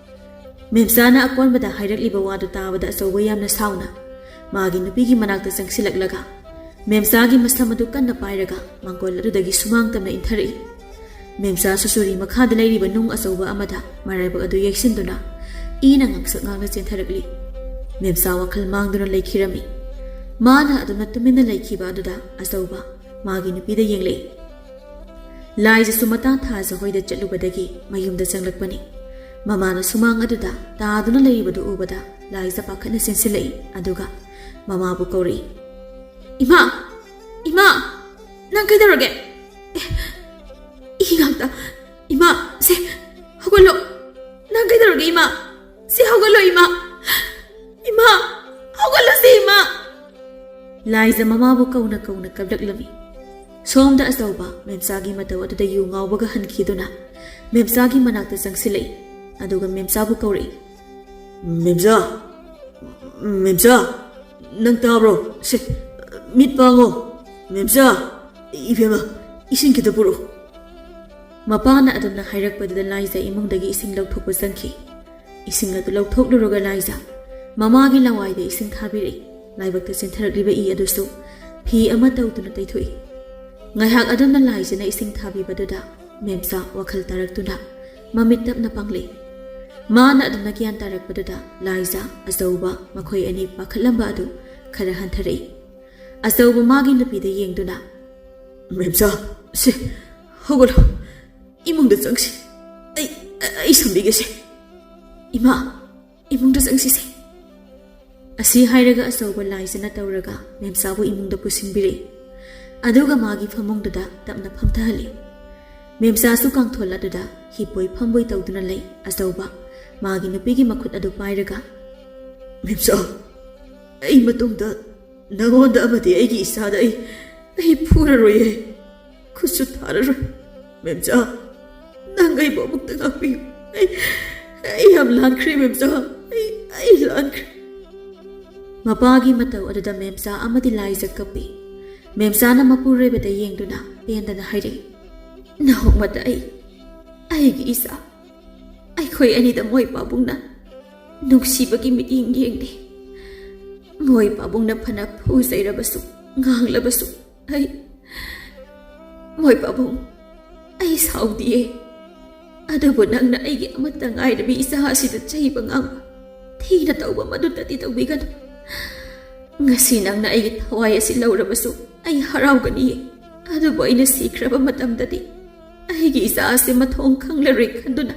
ꯃꯦꯝꯆꯥꯅ ꯑꯀꯣꯟꯕꯗ ꯍꯥꯏꯔꯛꯂꯤꯕ ꯋꯥꯗꯨ ꯇꯥꯕꯗ ꯑꯆꯧꯕ ꯌꯥꯝꯅ ꯁꯥꯎꯅ ꯃꯥꯒꯤ ꯅꯨꯄꯤꯒꯤ ꯃꯅꯥꯛꯇ ꯆꯪꯁꯤꯜꯂꯛꯂꯒ ꯃꯦꯝꯆꯥꯒꯤ ꯃꯁꯝ ꯑꯗꯨ ꯀꯟꯅ ꯄꯥꯏꯔꯒ ꯃꯥꯡꯒꯣꯜ ꯑꯗꯨꯗꯒꯤ ꯁꯨꯃꯥꯡ ꯇꯝꯅ ꯏꯟꯊꯔꯛꯏ꯫ ꯃꯦꯝꯆꯥꯁꯨ ꯆꯨꯔꯤ ꯃꯈꯥꯗ ꯂꯩꯔꯤꯕ ꯅꯨꯡ ꯑꯆꯧꯕ ꯑꯃꯗ ꯃꯔꯥꯏꯕꯛ ꯑꯗꯨ ꯌꯩꯁꯤꯟꯗꯨꯅ ꯏꯅ ꯉꯥꯡꯁꯛ ꯉꯥꯡꯅ ꯆꯦꯟꯊꯔꯛꯂꯤ꯫ ꯃꯦꯝꯆꯥ ꯋꯥꯈꯜ ꯃꯥꯡꯗꯨꯅ ꯂꯩꯈꯤꯔꯝꯃꯤ꯫ ꯃꯥꯅ ꯑꯗꯨꯝꯅ ꯇꯨꯃꯤꯟꯅ ꯂꯩꯈꯤꯕ ꯑꯗꯨꯗ ꯑꯆꯧꯕ ꯃꯥꯒꯤ ꯅꯨꯄꯤꯗ ꯌꯦꯡꯂꯛꯏ꯫ ꯂꯥꯏꯖꯁꯨ ꯃꯇꯥ ꯊꯥꯖ ꯍꯣꯏꯗ ꯆꯠꯂꯨꯕꯗꯒꯤ ꯃꯌꯨꯝꯗ ꯆꯪꯂꯛꯄꯅꯤ꯫ ꯃꯃꯥꯅ ꯁꯨꯃꯥꯡ ꯑꯗꯨꯗ ꯇꯥꯗꯨꯅ ꯂꯩꯔꯤꯕꯗꯨ ꯎꯕꯗ ꯂꯥꯏꯖ ꯄꯥꯈꯠꯅ ꯆꯦꯟꯁꯤꯜꯂꯛꯏ꯫ ꯑꯗꯨꯒ ꯃꯃꯥꯕꯨ ꯀꯧꯔꯛꯏ꯫ "ꯏꯃꯥ! ꯏꯃꯥ! ꯅꯪ ꯀꯩꯗꯧꯔꯒꯦ? ꯑꯦ, ꯏ ꯉꯥꯛꯇ꯫ ꯏꯃꯥ, ꯁꯦ, ꯍꯧꯒꯠꯂꯣ꯫ ꯅꯪ ꯀꯩꯗꯧꯔꯒꯦ, ꯏꯃꯥ? ꯁꯦ, ꯍꯧꯒꯠꯂꯣ, ꯏꯃꯥ꯫ ꯏꯃꯥ, ꯍꯧꯒꯠꯂꯣ, ꯁꯦ, ꯏꯃꯥ꯫ ꯂꯥꯏꯖ ꯃꯃꯥꯕꯨ ꯀꯧꯅ ꯀꯧꯅ ꯀꯞꯂꯛꯂꯝꯃꯤ꯫ ꯁꯣꯝꯗ ꯑꯆꯧꯕ ꯃꯦꯝꯆꯥꯒꯤ ꯃꯇꯧ ꯑꯗꯨꯗ ꯌꯨ ꯉꯥꯎꯕꯒ ꯍꯟꯈꯤꯗꯨꯅ ꯃꯦꯝꯆꯥꯒꯤ ꯃꯅꯥꯛꯇ ꯆꯪꯁꯤꯜꯂꯛꯏ꯫ ꯑꯗꯨꯒ ꯃꯦꯝꯆꯥꯕꯨ ꯀꯧꯔꯛꯏ꯫ "ꯃꯦꯝꯆꯥ, ꯃꯦꯝꯆꯥ, ꯅꯪ ꯇꯥꯕ꯭ꯔꯣ? ꯁꯦ, ꯃꯤꯠ ꯄꯥꯡꯉꯣ꯫ ꯃꯦꯝꯆꯥ, ꯏꯕꯦꯝꯃ, ꯏꯁꯤꯡ ꯈꯤꯇ ꯄꯨꯔꯛꯎ꯫" ꯃꯄꯥꯅ ꯑꯗꯨꯝꯅ ꯍꯥꯏꯔꯛꯄꯗꯨꯗ ꯂꯥꯏꯖ ꯏꯃꯨꯡꯗꯒꯤ ꯏꯁꯤꯡ ꯂꯧꯊꯣꯛꯄ ꯆꯪꯈꯤ꯫ ꯏꯁꯤꯡ ꯑꯗꯨ ꯂꯧꯊꯣꯛꯂꯨꯔꯒ ꯂꯥꯏꯖ ꯃꯃꯥꯒꯤ ꯂꯋꯥꯏꯗ ꯏꯁꯤꯡ ꯊꯥꯕꯤꯔꯛꯏ꯫ ꯂꯥꯏꯕꯛꯇ ꯆꯦꯟꯊꯔꯛꯂꯤꯕ ꯏ ꯑꯗꯨꯁꯨ ꯐꯤ ꯑꯃ ꯇꯧꯗꯨꯅ ꯇꯩꯊꯣꯛꯏ꯫ ꯉꯥꯏꯍꯥꯛ ꯑꯗꯨꯝꯅ ꯂꯥꯏꯖꯅ ꯏꯁꯤꯡ ꯊꯥꯕꯤꯕꯗꯨꯗ ꯃꯦꯝꯆꯥ ꯋꯥꯈꯜ ꯇꯥꯔꯛꯇꯨꯅ ꯃꯃꯤꯠ ꯇꯞꯅ ꯄꯥꯡꯂꯛꯏ꯫ ꯃꯥꯅ ꯑꯗꯨꯝꯅ ꯒ꯭ꯌꯥꯟ ꯇꯥꯔꯛꯄꯗꯨꯗ ꯂꯥꯏꯖ, ꯑꯆꯧꯕ ꯃꯈꯣꯏ ꯑꯅꯤ ꯄꯥꯈꯠꯂꯝꯕ ꯑꯗꯨ ꯈꯔ ꯍꯟꯊꯔꯛꯏ꯫ ꯑꯆꯧꯕ ꯃꯥꯒꯤ ꯅꯨꯄꯤꯗ ꯌꯦꯡꯗꯨꯅ, "ꯃꯦꯝꯆꯥ, ꯁꯦ, ꯍꯧꯒꯠꯂꯣ꯫ ꯏꯃꯨꯡꯗ ꯆꯪꯁꯤ꯫ ꯑꯩ, ꯑꯩ ꯁꯨꯝꯕꯤꯒꯦꯁꯦ꯫ ꯏꯃꯥ, ꯏꯃꯨꯡꯗ ꯆꯪꯁꯤꯁꯦ꯫" ꯑꯁꯤ ꯍꯥꯏꯔꯒ ꯑꯆꯧꯕ ꯂꯥꯏꯖꯅ ꯇꯧꯔꯒ ꯃꯦꯝꯆꯥꯕꯨ ꯏꯃꯨꯡꯗ ꯄꯨꯁꯤꯟꯕꯤꯔꯛꯏ꯫ ꯑꯗꯨꯒ ꯃꯥꯒꯤ ꯐꯃꯨꯡꯗꯨꯗ ꯇꯞꯅ ꯐꯝꯊꯍꯜꯂꯤ꯫ ꯃꯦꯝꯆꯥꯁꯨ ꯀꯥꯡꯊꯣꯜ ꯑꯗꯨꯗ ꯍꯤꯞꯄꯣꯏ ꯐꯝꯕꯣꯏ ꯇꯧꯗꯨꯅ ꯂꯩ꯫ ꯑꯆꯧꯕ ꯃꯥꯒꯤ ꯅꯨꯄꯤꯒꯤ ꯃꯈꯨꯠ ꯑꯗꯨ ꯄꯥꯏꯔꯒ, "ꯃꯦꯝꯆꯥ, ꯑꯩ ꯃꯇꯨꯡꯗ ꯅꯉꯣꯟꯗ ꯑꯃꯗꯤ ꯑꯩꯒꯤ ꯏꯆꯥꯗ ꯑꯩ, ꯑꯩ ꯐꯨꯔꯔꯣꯏꯌꯦ꯫ ꯈꯨꯠꯁꯨ ꯊꯥꯔꯔꯣꯏ꯫ ꯃꯦꯝꯆꯥ, ꯅꯪ ꯑꯩꯕꯨ ꯑꯃꯨꯛꯇ ꯉꯥꯛꯄꯤꯌꯨ꯫ ꯑꯩ, ꯑꯩ ꯌꯥꯝ ꯂꯥꯟꯈ꯭ꯔꯦ, ꯃꯦꯝꯆꯥ꯫ ꯑꯩ, ꯑꯩ ꯂꯥꯟꯈ꯭ꯔꯦ꯫" ꯃꯄꯥꯒꯤ ꯃꯇꯧ ꯑꯗꯨꯗ ꯃꯦꯝꯆꯥ ꯑꯃꯗꯤ ꯂꯥꯏꯖ ꯀꯞꯄꯤ꯫ ꯃꯦꯝꯆꯥꯅ ꯃꯄꯨꯔꯣꯏꯕꯗ ꯌꯦꯡꯗꯨꯅ ꯄꯦꯟꯗꯅ ꯍꯥꯏꯔꯛꯏ, "ꯅꯣꯡꯃꯇ ꯑꯩ, ꯑꯩꯒꯤ ꯏꯆꯥ, ꯑꯩꯈꯣꯏ ꯑꯅꯤꯗ ꯃꯣꯏ ꯄꯥꯕꯨꯡꯅ ꯅꯨꯡꯁꯤꯕꯒꯤ ꯃꯤꯠꯌꯦꯡ ꯌꯦꯡꯗꯦ꯫ ꯃꯣꯏ ꯄꯥꯕꯨꯡꯅ ꯐꯅ ꯐꯨ ꯆꯩꯔꯕꯁꯨ, ꯉꯥꯡꯂꯕꯁꯨ, ꯑꯩ, ꯃꯣꯏ ꯄꯥꯕꯨꯡ, ꯑꯩ ꯁꯥꯎꯗꯤꯌꯦ꯫ ꯑꯗꯨꯕꯨ ꯅꯪꯅ ꯑꯩꯒꯤ ꯑꯃꯠꯇ ꯉꯥꯏꯔꯕꯤ ꯏꯆꯥ ꯑꯁꯤꯗ ꯆꯩꯕ ꯉꯥꯡꯕ, ꯊꯤꯅ ꯇꯧꯕ ꯃꯗꯨꯇꯗꯤ ꯇꯧꯕꯤꯒꯅꯨ꯫ ꯉꯁꯤ ꯅꯪꯅ ꯑꯩꯒꯤ ꯊꯋꯥꯏ ꯑꯁꯤ ꯂꯧꯔꯕꯁꯨ, ꯑꯩ ꯍꯔꯥꯎꯒꯅꯤꯌꯦ꯫ ꯑꯗꯨꯕꯨ ꯑꯩꯅ ꯁꯤꯈ꯭ꯔꯕ ꯃꯇꯝꯗꯗꯤ ꯑꯩꯒꯤ ꯏꯆꯥ ꯑꯁꯤ ꯃꯊꯣꯡ ꯈꯪꯂꯔꯣꯏ ꯈꯟꯗꯨꯅ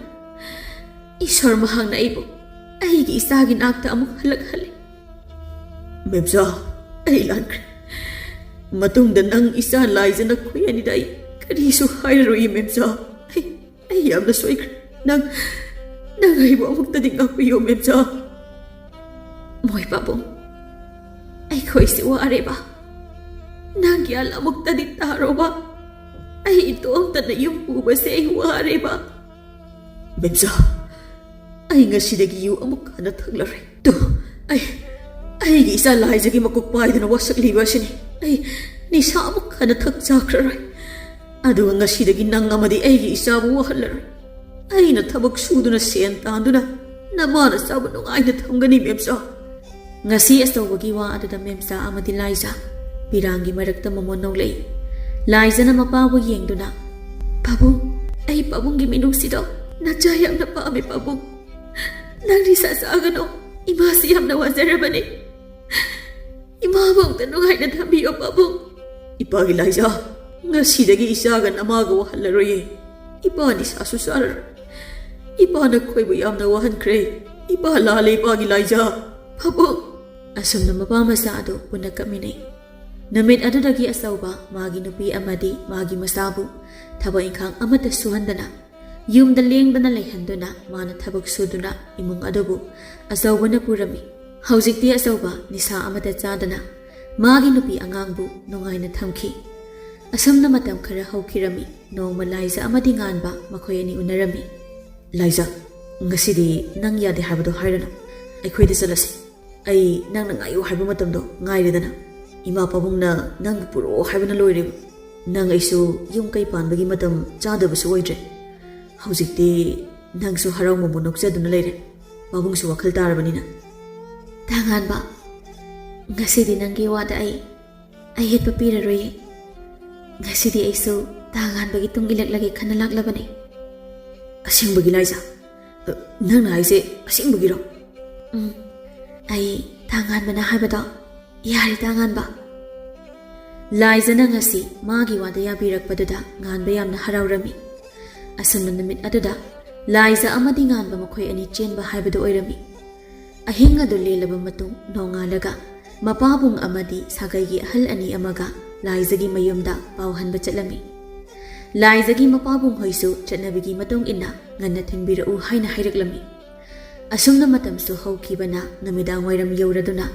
ꯏꯁꯣꯔ ꯃꯍꯥꯛꯅ ꯑꯩꯕꯨ ꯑꯩꯒꯤ ꯏꯆꯥꯒꯤ ꯅꯥꯛꯇ ꯑꯃꯨꯛ ꯍꯜꯂꯛꯍꯜꯂꯦ꯫" "ꯃꯦꯝꯆꯥ, ꯑꯩ ꯂꯥꯟꯈ꯭ꯔꯦ꯫ ꯃꯇꯨꯡꯗ ꯅꯪ, ꯏꯆꯥ ꯂꯥꯏꯖꯅ, ꯈꯣꯏ ꯑꯅꯤꯗ ꯑꯩ ꯀꯔꯤꯁꯨ ꯍꯥꯏꯔꯔꯣꯏꯌꯦ, ꯃꯦꯝꯆꯥ꯫ ꯑꯩ, ꯑꯩ ꯌꯥꯝꯅ ꯁꯣꯏꯈ꯭ꯔꯦ꯫ ꯅꯪ, ꯅꯪ ꯑꯩꯕꯨ ꯑꯃꯨꯛꯇꯗꯤ ꯉꯥꯛꯄꯤꯌꯨ, ꯃꯦꯝꯆꯥ꯫ ꯃꯣꯏ ꯄꯥꯕꯨꯡ, ꯑꯩꯈꯣꯏꯁꯦ ꯋꯥꯔꯦꯕ꯫ ꯅꯪ ꯒ꯭ꯌꯥꯟ ꯑꯃꯨꯛꯇꯗꯤ ꯇꯥꯔꯣꯕ꯫ ꯑꯩ ꯏꯇꯣꯝꯇꯅ ꯌꯨꯝ ꯄꯨꯕꯁꯦ ꯑꯩ ꯋꯥꯔꯦꯕ꯫ ꯃꯦꯝꯆꯥ, ꯑꯩ ꯉꯁꯤꯗꯒꯤ ꯌꯨ ꯑꯃꯨꯛ ꯍꯟꯅ ꯊꯛꯂꯔꯣꯏ꯫ ꯇꯨ, ꯑꯩ, ꯑꯩꯒꯤ ꯏꯆꯥ ꯂꯥꯏꯖꯒꯤ ꯃꯀꯣꯛ ꯄꯥꯏꯗꯨꯅ ꯋꯥꯁꯛꯂꯤꯕ ꯑꯁꯤꯅꯤ꯫ ꯑꯩ ꯅꯤꯁꯥ ꯑꯃꯨꯛ ꯍꯟꯅ ꯊꯛ ꯆꯥꯈ꯭ꯔꯔꯣꯏ꯫ ꯑꯗꯨꯒ ꯉꯁꯤꯗꯒꯤ ꯅꯪ ꯑꯃꯗꯤ ꯑꯩꯒꯤ ꯏꯆꯥꯕꯨ ꯋꯥꯍꯜꯂꯔꯣꯏ꯫ ꯑꯩꯅ ꯊꯕꯛ ꯁꯨꯗꯨꯅ ꯁꯦꯟ ꯇꯥꯟꯗꯨꯅ ꯅꯃꯥ ꯅꯆꯥꯕꯨ ꯅꯨꯡꯉꯥꯏꯅ ꯊꯝꯒꯅꯤ, ꯃꯦꯝꯆꯥ꯫ ꯉꯁꯤ ꯑꯆꯧꯕꯒꯤ ꯋꯥ ꯑꯗꯨꯗ ꯃꯦꯝꯆꯥ ꯑꯃꯗꯤ ꯂꯥꯏꯖꯥ ꯄꯤꯔꯥꯡꯒꯤ ꯃꯔꯛꯇ ꯃꯃꯣꯟ ꯅꯣꯛꯂꯛꯏ꯫ ꯂꯥꯏꯖꯥꯅ ꯃꯄꯥꯕꯨ ꯌꯦꯡꯗꯨꯅ, "ꯄꯥꯕꯨꯡ, ꯑꯩ ꯄꯥꯕꯨꯡꯒꯤ ꯃꯤꯅꯨꯡꯁꯤꯗꯣ ꯅꯆꯥ ꯌꯥꯝꯅ ꯄꯥꯝꯃꯤ, ꯄꯥꯕꯨꯡ꯫ ꯅꯪ ꯅꯤꯁꯥ ꯆꯥꯒꯅꯣ, ꯏꯃꯥꯁꯤ ꯌꯥꯝꯅ ꯋꯥꯖꯔꯕꯅꯤ꯫ ꯏꯃꯥꯕꯨ ꯑꯝꯇ ꯅꯨꯡꯉꯥꯏꯅ ꯊꯝꯕꯤꯌꯣ, ꯄꯥꯕꯨꯡ꯫" "ꯏꯄꯥꯒꯤ ꯂꯥꯏꯖꯥ, ꯉꯁꯤꯗꯒꯤ ꯏꯆꯥꯒ ꯅꯃꯥꯒ ꯋꯥꯍꯜꯂꯔꯣꯏꯌꯦ꯫ ꯏꯄꯥ ꯅꯤꯁꯥꯁꯨ ꯆꯥꯔꯔꯣꯏ꯫ ꯏꯄꯥꯅ ꯑꯩꯈꯣꯏꯕꯨ ꯌꯥꯝꯅ ꯋꯥꯍꯟꯈ꯭ꯔꯦ꯫ ꯏꯄꯥ ꯂꯥꯜꯂꯦ, ꯏꯄꯥꯒꯤ ꯂꯥꯏꯖꯥ, ꯄꯥꯕꯨꯡ꯫" ꯑꯁꯨꯝꯅ ꯃꯄꯥ ꯃꯆꯥ ꯑꯗꯨ ꯄꯨꯟꯅ ꯀꯞꯃꯤꯟꯅꯩ꯫ ꯅꯨꯃꯤꯠ ꯑꯗꯨꯗꯒꯤ ꯑꯆꯧꯕ ꯃꯥꯒꯤ ꯅꯨꯄꯤ ꯑꯃꯗꯤ ꯃꯥꯒꯤ ꯃꯆꯥꯕꯨ ꯊꯕꯛ ꯏꯪꯈꯥꯡ ꯑꯃꯠꯇ ꯁꯨꯍꯟꯗꯅ, ꯌꯨꯝꯗ ꯂꯦꯡꯗꯅ ꯂꯩꯍꯟꯗꯨꯅ ꯃꯥꯅ ꯊꯕꯛ ꯁꯨꯗꯨꯅ ꯏꯃꯨꯡ ꯑꯗꯨꯕꯨ ꯑꯆꯧꯕꯅ ꯄꯨꯔꯝꯃꯤ꯫ ꯍꯧꯖꯤꯛꯇꯤ ꯑꯆꯧꯕ ꯅꯤꯁꯥ ꯑꯃꯠꯇ ꯆꯥꯗꯅ ꯃꯥꯒꯤ ꯅꯨꯄꯤ ꯑꯉꯥꯡꯕꯨ ꯅꯨꯡꯉꯥꯏꯅ ꯊꯝꯈꯤ꯫ ꯑꯁꯨꯝꯅ ꯃꯇꯝ ꯈꯔ ꯍꯧꯈꯤꯔꯝꯃꯤ꯫ ꯅꯣꯡꯃ ꯂꯥꯏꯖ ꯑꯃꯗꯤ ꯉꯥꯟꯕ ꯃꯈꯣꯏ ꯑꯅꯤ ꯎꯅꯔꯝꯃꯤ꯫ "ꯂꯥꯏꯖ, ꯉꯁꯤꯗꯤ ꯅꯪ ꯌꯥꯗꯦ ꯍꯥꯏꯕꯗꯣ ꯍꯥꯏꯔꯅꯨ꯫ ꯑꯩꯈꯣꯏꯗ ꯆꯠꯂꯁꯤ꯫ ꯑꯩ ꯅꯪꯅ ꯉꯥꯏꯌꯨ ꯍꯥꯏꯕ ꯃꯇꯝꯗꯣ ꯉꯥꯏꯔꯦꯗꯅ꯫ ꯏꯃꯥ ꯄꯥꯕꯨꯡꯅ ꯅꯪꯕꯨ ꯄꯨꯔꯛꯑꯣ ꯍꯥꯏꯕꯅ ꯂꯣꯏꯔꯦꯕ꯫ ꯅꯪ ꯑꯩꯁꯨ ꯌꯨꯝ ꯀꯩ ꯄꯥꯟꯕꯒꯤ ꯃꯇꯝ ꯆꯥꯗꯕꯁꯨ ꯑꯣꯏꯗ꯭ꯔꯦ꯫ ꯍꯧꯖꯤꯛꯇꯤ ꯅꯪꯁꯨ ꯍꯔꯥꯎ ꯃꯃꯣꯟ ꯅꯣꯛꯆꯗꯨꯅ ꯂꯩꯔꯦ꯫ ꯄꯥꯕꯨꯡꯁꯨ ꯋꯥꯈꯜ ꯇꯥꯔꯕꯅꯤꯅ꯫" "ꯇꯥꯉꯥꯟꯕ, ꯉꯁꯤꯗꯤ ꯅꯪꯒꯤ ꯋꯥꯗ ꯑꯩ ꯑꯌꯦꯠꯄ ꯄꯤꯔꯔꯣꯏꯌꯦ꯫ ꯉꯁꯤꯗꯤ ꯑꯩꯁꯨ ꯇꯥꯉꯥꯟꯕꯒꯤ ꯇꯨꯡ ꯏꯜꯂꯛꯂꯒꯦ ꯈꯟꯅ ꯂꯥꯛꯂꯕꯅꯦ꯫" "ꯑꯁꯦꯡꯕꯒꯤ, ꯂꯥꯏꯖ? ꯑ, ꯅꯪꯅ ꯍꯥꯏꯁꯦ ꯑꯁꯦꯡꯕꯒꯤꯔꯣ?" "ꯎꯝ, ꯑꯩ ꯇꯥꯉꯥꯟꯕꯅ ꯍꯥꯏꯕꯗꯣ ꯌꯥꯔꯦ, ꯇꯥꯉꯥꯟꯕ꯫" ꯂꯥꯏꯖꯅ ꯉꯁꯤ ꯃꯥꯒꯤ ꯋꯥꯗ ꯌꯥꯕꯤꯔꯛꯄꯗꯨꯗ ꯉꯥꯟꯕ ꯌꯥꯝꯅ ꯍꯔꯥꯎꯔꯝꯃꯤ꯫ ꯑꯁꯨꯝꯅ ꯅꯨꯃꯤꯠ ꯑꯗꯨꯗ ꯂꯥꯏꯖ ꯑꯃꯗꯤ ꯉꯥꯟꯕ ꯃꯈꯣꯏ ꯑꯅꯤ ꯆꯦꯟꯕ ꯍꯥꯏꯕꯗꯨ ꯑꯣꯏꯔꯝꯃꯤ꯫ ꯑꯍꯤꯡ ꯑꯗꯨ ꯂꯦꯜꯂꯕ ꯃꯇꯨꯡ ꯅꯣꯡꯉꯥꯜꯂꯒ ꯃꯄꯥꯕꯨꯡ ꯑꯃꯗꯤ ꯁꯥꯒꯩꯒꯤ ꯑꯍꯜ ꯑꯅꯤ ꯑꯃꯒ ꯂꯥꯏꯖꯒꯤ ꯃꯌꯨꯝꯗ ꯄꯥꯎ ꯍꯟꯕ ꯆꯠꯂꯝꯃꯤ꯫ ꯂꯥꯏꯖꯒꯤ ꯃꯄꯥꯕꯨꯡ ꯍꯣꯏꯁꯨ ꯆꯠꯅꯕꯤꯒꯤ ꯃꯇꯨꯡ ꯏꯟꯅ ꯉꯟꯅ ꯊꯤꯟꯕꯤꯔꯛꯎ ꯍꯥꯏꯅ ꯍꯥꯏꯔꯛꯂꯝꯃꯤ꯫ ꯑꯁꯨꯝꯅ ꯃꯇꯝꯁꯨ ꯍꯧꯈꯤꯕꯅ ꯅꯨꯃꯤꯗꯥꯡ ꯋꯥꯏꯔꯝ ꯌꯧꯔꯗꯨꯅ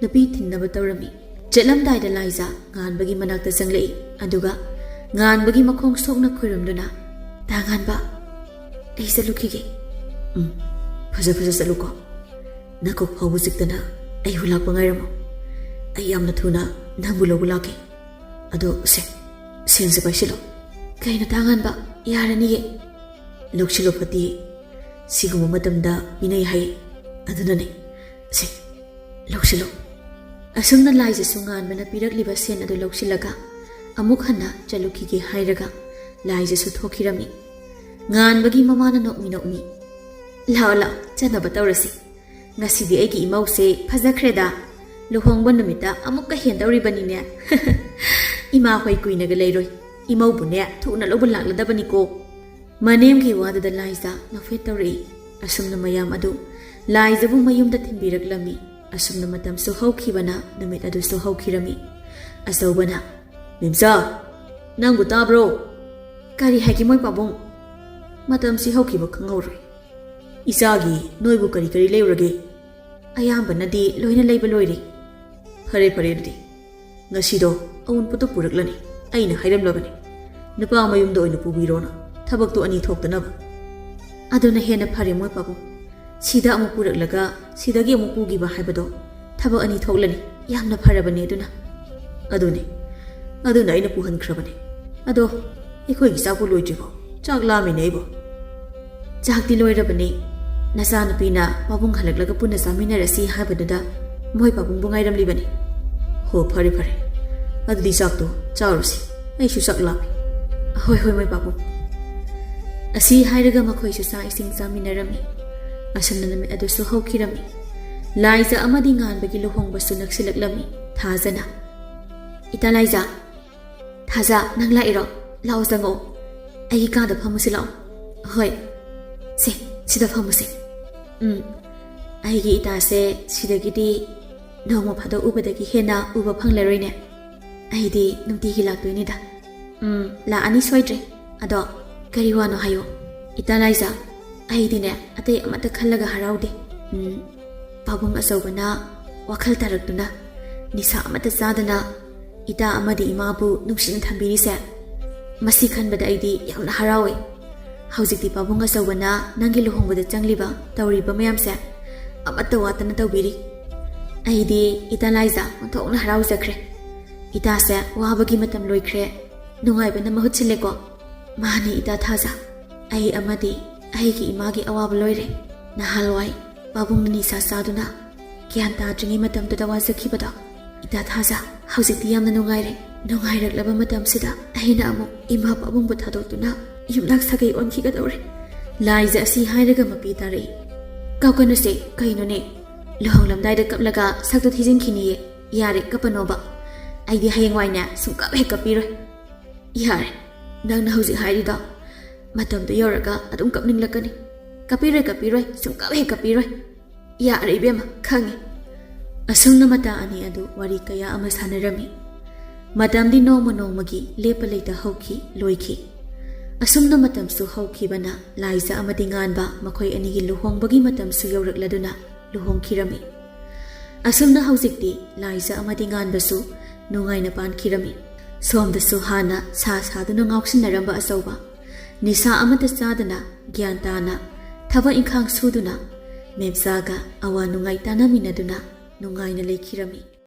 ꯅꯨꯄꯤ ꯊꯤꯟꯅꯕ ꯇꯧꯔꯝꯃꯤ꯫ ꯆꯠꯂꯝꯗꯥꯏꯗ ꯂꯥꯏꯖ ꯉꯥꯟꯕꯒꯤ ꯃꯅꯥꯛꯇ ꯆꯪꯂꯛꯏ꯫ ꯑꯗꯨꯒ ꯉꯥꯟꯕꯒꯤ ꯃꯈꯣꯡ ꯁꯣꯛꯅ ꯈꯨꯔꯨꯝꯗꯨꯅ, "ꯇꯥ ꯉꯥꯟꯕ, ꯑꯩ ꯆꯠꯂꯨꯈꯤꯒꯦ꯫" "ꯎꯝ, ꯐꯖ ꯐꯖ ꯆꯠꯂꯨꯀꯣ꯫ ꯅꯀꯣꯛ ꯐꯥꯎꯕ ꯆꯤꯛꯇꯅ ꯑꯩꯕꯨ ꯂꯥꯛꯄ ꯉꯥꯏꯔꯝꯃꯣ꯫ ꯑꯩ ꯌꯥꯝꯅ ꯊꯨꯅ ꯅꯪꯕꯨ ꯂꯧꯕ ꯂꯥꯛꯀꯦ꯫ ꯑꯗꯣ ꯁꯦ, ꯁꯦꯟꯁꯦ ꯄꯥꯏꯁꯤꯜꯂꯣ꯫" "ꯀꯩꯅꯣ ꯇꯥ ꯉꯥꯟꯕ, ꯌꯥꯔꯅꯤꯌꯦ꯫" "ꯂꯧꯁꯤꯜꯂꯣ ꯐꯠꯇꯤꯌꯦ, ꯁꯤꯒꯨꯝꯕ ꯃꯇꯝꯗ ꯄꯤꯅꯩ ꯍꯥꯏꯌꯦ, ꯑꯗꯨꯅꯅꯦ꯫ ꯁꯦ, ꯂꯧꯁꯤꯜꯂꯣ꯫" ꯑꯁꯨꯝꯅ ꯂꯥꯏꯖꯁꯨ ꯉꯥꯟꯕꯅ ꯄꯤꯔꯛꯂꯤꯕ ꯁꯦꯟ ꯑꯗꯨ ꯂꯧꯁꯤꯜꯂꯒ ꯑꯃꯨꯛ ꯍꯟꯅ ꯆꯠꯂꯨꯈꯤꯒꯦ ꯍꯥꯏꯔꯒ ꯂꯥꯏꯖꯁꯨ ꯊꯣꯛꯈꯤꯔꯝꯃꯤ꯫ ꯉꯥꯟꯕꯒꯤ ꯃꯃꯥꯅ ꯅꯣꯛꯃꯤ ꯅꯣꯛꯃꯤ, "ꯂꯥꯛꯑꯣ ꯂꯥꯛꯑꯣ, ꯆꯠꯅꯕ ꯇꯧꯔꯁꯤ꯫ ꯉꯁꯤꯗꯤ ꯑꯩꯒꯤ ꯏꯃꯧꯁꯦ ꯐꯖꯈ꯭ꯔꯦꯗ꯫ ꯂꯨꯍꯣꯡꯕ ꯅꯨꯃꯤꯠꯇ ꯑꯃꯨꯛꯀ ꯍꯦꯟꯗꯧꯔꯤꯕꯅꯤꯅꯦ꯫" "ꯏꯃꯥ ꯍꯣꯏ ꯀꯨꯏꯅꯒ ꯂꯩꯔꯣꯏ꯫ ꯏꯃꯧꯕꯨꯅꯦ ꯊꯨꯅ ꯂꯧꯕ ꯂꯥꯛꯂꯗꯕꯅꯤꯀꯣ꯫" ꯃꯅꯦꯝꯒꯤ ꯋꯥꯗꯨꯗ ꯂꯥꯏꯖ ꯅꯣꯛꯐꯦꯠ ꯇꯧꯔꯛꯏ꯫ ꯑꯁꯨꯝꯅ ꯃꯌꯥꯝ ꯑꯗꯨ ꯂꯥꯏꯖꯕꯨ ꯃꯌꯨꯝꯗ ꯊꯤꯟꯕꯤꯔꯛꯂꯝꯃꯤ꯫ ꯑꯁꯨꯝꯅ ꯃꯇꯝꯁꯨ ꯍꯧꯈꯤꯕꯅ ꯅꯨꯃꯤꯠ ꯑꯗꯨꯁꯨ ꯍꯧꯈꯤꯔꯝꯃꯤ꯫ ꯑꯆꯧꯕꯅ, "ꯃꯦꯝꯆꯥ, ꯅꯪꯕꯨ ꯇꯥꯕ꯭ꯔꯣ?" "ꯀꯔꯤ ꯍꯥꯏꯒꯦ ꯃꯣꯏ ꯄꯥꯕꯨꯡ?" "ꯃꯇꯝꯁꯤ ꯍꯧꯈꯤꯕ ꯈꯪꯍꯧꯔꯣꯏ꯫ ꯏꯆꯥꯒꯤ ꯅꯣꯏꯕꯨ ꯀꯔꯤ ꯀꯔꯤ ꯂꯩꯔꯨꯔꯒꯦ?" "ꯑꯌꯥꯝꯕꯅꯗꯤ ꯂꯣꯏꯅ ꯂꯩꯕ ꯂꯣꯏꯔꯦ꯫" "ꯐꯔꯦ ꯐꯔꯦ, ꯑꯗꯨꯗꯤ ꯉꯁꯤꯗꯣ ꯑꯎꯟꯄꯣꯠꯇꯣ ꯄꯨꯔꯛꯂꯅꯤ꯫ ꯑꯩꯅ ꯍꯥꯏꯔꯝꯂꯕꯅꯤ, ꯅꯨꯄꯥ ꯃꯌꯨꯝꯗ ꯑꯣꯏꯅ ꯄꯨꯕꯤꯔꯣꯅ, ꯊꯕꯛꯇꯣ ꯑꯅꯤ ꯊꯣꯛꯇꯅꯕ꯫" "ꯑꯗꯨꯅ ꯍꯦꯟꯅ ꯐꯔꯦ ꯃꯣꯏ ꯄꯥꯕꯨꯡ꯫ ꯁꯤꯗ ꯑꯃꯨꯛ ꯄꯨꯔꯛꯂꯒ ꯁꯤꯗꯒꯤ ꯑꯃꯨꯛ ꯄꯨꯈꯤꯕ ꯍꯥꯏꯕꯗꯣ ꯊꯕꯛ ꯑꯅꯤ ꯊꯣꯛꯂꯅꯤ꯫ ꯌꯥꯝꯅ ꯐꯔꯕꯅꯦ ꯑꯗꯨꯅ꯫" "ꯑꯗꯨꯅꯦ, ꯑꯗꯨꯅ ꯑꯩꯅ ꯄꯨꯍꯟꯈ꯭ꯔꯕꯅꯦ꯫ ꯑꯗꯣ ꯑꯩꯈꯣꯏꯒꯤ ꯆꯥꯛꯄꯨ ꯂꯣꯏꯗ꯭ꯔꯤꯕꯣ? ꯆꯥꯛ ꯂꯥꯝꯃꯤꯅꯦ ꯑꯩꯕꯣ꯫" "ꯆꯥꯛꯇꯤ ꯂꯣꯏꯔꯕꯅꯦ꯫ ꯅꯆꯥꯅꯨꯄꯤꯅ ꯄꯥꯕꯨꯡ ꯍꯜꯂꯛꯂꯒ ꯄꯨꯟꯅ ꯆꯥꯃꯤꯟꯅꯔꯁꯤ ꯍꯥꯏꯕꯗꯨꯗ ꯃꯣꯏ ꯄꯥꯕꯨꯡꯕꯨ ꯉꯥꯏꯔꯝꯂꯤꯕꯅꯤ꯫" "ꯍꯣ, ꯐꯔꯦ ꯐꯔꯦ, ꯑꯗꯨꯗꯤ ꯆꯥꯛꯇꯣ ꯆꯥꯔꯨꯁꯤ꯫ ꯑꯩꯁꯨ ꯆꯥꯛ ꯂꯥꯝꯃꯤ꯫" "ꯍꯣꯏ ꯍꯣꯏ ꯃꯣꯏ ꯄꯥꯕꯨꯡ꯫" ꯑꯁꯤ ꯍꯥꯏꯔꯒ ꯃꯈꯣꯏꯁꯨ ꯆꯥꯛ ꯏꯁꯤꯡ ꯆꯥꯃꯤꯟꯅꯔꯝꯃꯤ꯫ ꯑꯁꯨꯝꯅ ꯅꯨꯃꯤꯠ ꯑꯗꯨꯁꯨ ꯍꯧꯈꯤꯔꯝꯃꯤ꯫ ꯂꯥꯏꯖ ꯑꯃꯗꯤ ꯉꯥꯟꯕꯒꯤ ꯂꯨꯍꯣꯡꯕꯁꯨ ꯅꯛꯁꯤꯜꯂꯛꯂꯝꯃꯤ꯫ ꯊꯥꯖꯅ, "ꯏꯇꯥ ꯂꯥꯏꯖ, ꯊꯥꯖ, ꯅꯪ ꯂꯥꯛꯏꯔꯣ? ꯂꯥꯛꯑꯣ, ꯆꯪꯉꯛꯑꯣ꯫ ꯑꯩꯒꯤ ꯀꯥꯗ ꯐꯝꯃꯨꯁꯤ ꯂꯥꯛꯑꯣ꯫" "ꯍꯣꯏ, ꯁꯦ, ꯁꯤꯗ ꯐꯝꯃꯨꯁꯦ꯫" "ꯎꯝ, ꯑꯩꯒꯤ ꯏꯇꯥꯁꯦ ꯁꯤꯗꯒꯤꯗꯤ ꯅꯣꯡꯃ ꯐꯥꯗꯣꯛ ꯎꯕꯗꯒꯤ ꯍꯦꯟꯅ ꯎꯕ ꯐꯪꯂꯔꯣꯏꯅꯦ꯫ ꯑꯩꯗꯤ ꯅꯨꯡꯇꯤꯒꯤ ꯂꯥꯛꯇꯣꯏꯅꯤꯗ꯫" "ꯎꯝ, ꯂꯥꯛꯑꯅꯤ ꯁꯣꯏꯗ꯭ꯔꯦ꯫ ꯑꯗꯣ ꯀꯔꯤ ꯋꯥꯅꯣ ꯍꯥꯏꯌꯣ꯫ ꯏꯇꯥ ꯂꯥꯏꯖꯥ, ꯑꯩꯗꯤꯅꯦ ꯑꯇꯩ ꯑꯃꯠꯇ ꯈꯜꯂꯒ ꯍꯔꯥꯎꯗꯦ꯫ ꯎꯝ, ꯄꯥꯕꯨꯡ ꯑꯆꯧꯕꯅ ꯋꯥꯈꯜ ꯇꯥꯔꯛꯇꯨꯅ ꯅꯤꯁꯥ ꯑꯃꯠꯇ ꯆꯥꯗꯅ ꯏꯇꯥ ꯑꯃꯗꯤ ꯏꯃꯥꯕꯨ ꯅꯨꯡꯁꯤꯅ ꯊꯝꯕꯤꯔꯤꯁꯦ, ꯃꯁꯤ ꯈꯟꯕꯗ ꯑꯩꯗꯤ ꯌꯥꯝꯅ ꯍꯔꯥꯎꯋꯦ꯫ ꯍꯧꯖꯤꯛꯇꯤ ꯄꯥꯕꯨꯡ ꯑꯆꯧꯕꯅ ꯅꯪꯒꯤ ꯂꯨꯍꯣꯡꯕꯗ ꯆꯪꯂꯤꯕ ꯇꯧꯔꯤꯕ ꯃꯌꯥꯝꯁꯦ ꯑꯃꯠꯇ ꯋꯥꯠꯇꯅ ꯇꯧꯕꯤꯔꯤ꯫ ꯑꯩꯗꯤ ꯏꯇꯥ ꯂꯥꯏꯖꯥ ꯑꯣꯟꯊꯣꯛꯅ ꯍꯔꯥꯎꯖꯈ꯭ꯔꯦ꯫ ꯏꯇꯥꯁꯦ ꯋꯥꯕꯒꯤ ꯃꯇꯝ ꯂꯣꯏꯈ꯭ꯔꯦ, ꯅꯨꯡꯉꯥꯏꯕꯅ ꯃꯍꯨꯠ ꯁꯤꯜꯂꯦꯀꯣ꯫" "ꯃꯥꯅꯤ ꯏꯇꯥ ꯊꯥꯖ, ꯑꯩ ꯑꯃꯗꯤ ꯑꯩꯒꯤ ꯏꯃꯥꯒꯤ ꯑꯋꯥꯕ ꯂꯣꯏꯔꯦ꯫ ꯅꯍꯥꯟꯋꯥꯏ ꯄꯥꯕꯨꯡꯅ ꯅꯤꯁꯥ ꯆꯥꯗꯨꯅ ꯒ꯭ꯌꯥꯟ ꯇꯥꯗ꯭ꯔꯤꯉꯩ ꯃꯇꯝꯗꯨꯗ ꯋꯥꯖꯈꯤꯕꯗꯣ, ꯏꯇꯥ ꯊꯥꯖ, ꯍꯧꯖꯤꯛꯇꯤ ꯌꯥꯝꯅ ꯅꯨꯡꯉꯥꯏꯔꯦ꯫ ꯅꯨꯡꯉꯥꯏꯔꯛꯂꯕ ꯃꯇꯝꯁꯤꯗ ꯑꯩꯅ ꯑꯃꯨꯛ ꯏꯃꯥ ꯄꯥꯕꯨꯡꯕꯨ ꯊꯥꯗꯣꯛꯇꯨꯅ ꯌꯨꯝꯂꯥꯛ ꯁꯥꯒꯩ ꯑꯣꯟꯈꯤꯒꯗꯧꯔꯦ꯫" ꯂꯥꯏꯖ ꯑꯁꯤ ꯍꯥꯏꯔꯒ ꯃꯄꯤ ꯇꯥꯔꯛꯏ꯫ "ꯀꯞꯀꯅꯨꯁꯦ, ꯀꯩꯅꯣꯅꯦ? ꯂꯨꯍꯣꯡꯂꯝꯗꯥꯏꯗ ꯀꯞꯂꯒ ꯁꯛꯇꯨ ꯊꯤꯖꯤꯟꯈꯤꯅꯤꯌꯦ꯫ ꯌꯥꯔꯦ, ꯀꯞꯄꯅꯣꯕ꯫ ꯑꯩꯗꯤ ꯍꯌꯦꯡꯋꯥꯏꯅꯦ ꯁꯨꯡꯀꯞ ꯍꯦꯛ ꯀꯞꯄꯤꯔꯣꯏ꯫" "ꯌꯥꯔꯦ, ꯅꯪꯅ ꯍꯧꯖꯤꯛ ꯍꯥꯏꯔꯤꯗꯣ ꯃꯇꯝꯗꯣ ꯌꯧꯔꯒ ꯑꯗꯨꯝ ꯀꯞꯅꯤꯡꯂꯛꯀꯅꯤ꯫ ꯀꯞꯄꯤꯔꯣꯏ, ꯀꯞꯄꯤꯔꯣꯏ, ꯁꯨꯡꯀꯞ ꯍꯦꯛ ꯀꯞꯄꯤꯔꯣꯏ꯫ ꯌꯥꯔꯦ ꯏꯕꯦꯝꯃ, ꯈꯪꯉꯦ꯫" ꯑꯁꯨꯝꯅ ꯃꯇꯥ ꯑꯅꯤ ꯑꯗꯨ ꯋꯥꯔꯤ ꯀꯌꯥ ꯑꯃ ꯁꯥꯟꯅꯔꯝꯃꯤ꯫ ꯃꯇꯝꯗꯤ ꯅꯣꯡꯃ ꯅꯣꯡꯃꯒꯤ ꯂꯦꯞꯄ ꯂꯩꯇ ꯍꯧꯈꯤ, ꯂꯣꯏꯈꯤ꯫ ꯑꯁꯨꯝꯅ ꯃꯇꯝꯁꯨ ꯍꯧꯈꯤꯕꯅ ꯂꯥꯏꯖ ꯑꯃꯗꯤ ꯉꯥꯟꯕ ꯃꯈꯣꯏ ꯑꯅꯤꯒꯤ ꯂꯨꯍꯣꯡꯕꯒꯤ ꯃꯇꯝꯁꯨ ꯌꯧꯔꯛꯂꯗꯨꯅ ꯂꯨꯍꯣꯡꯈꯤꯔꯝꯃꯤ꯫ ꯑꯁꯨꯝꯅ ꯍꯧꯖꯤꯛꯇꯤ ꯂꯥꯏꯖ ꯑꯃꯗꯤ ꯉꯥꯟꯕꯁꯨ ꯅꯨꯡꯉꯥꯏꯅ ꯄꯥꯟꯈꯤꯔꯝꯃꯤ꯫ ꯁꯣꯝꯗꯁꯨ ꯍꯥꯟꯅ ꯁꯥ ꯁꯥꯗꯨꯅ ꯉꯥꯎꯁꯤꯟꯅꯔꯝꯕ ꯑꯆꯧꯕ, ꯅꯤꯁꯥ ꯑꯃꯠꯇ ꯆꯥꯗꯅ ꯒ꯭ꯌꯥꯟ ꯇꯥꯅ ꯊꯕꯛ ꯏꯪꯈꯥꯡ ꯁꯨꯗꯨꯅ ꯃꯦꯝꯆꯥꯒ ꯑꯋꯥ ꯅꯨꯡꯉꯥꯏ ꯇꯥꯅꯃꯤꯟꯅꯗꯨꯅ ꯅꯨꯡꯉꯥꯏꯅ ꯂꯩꯈꯤꯔꯝꯃꯤ꯫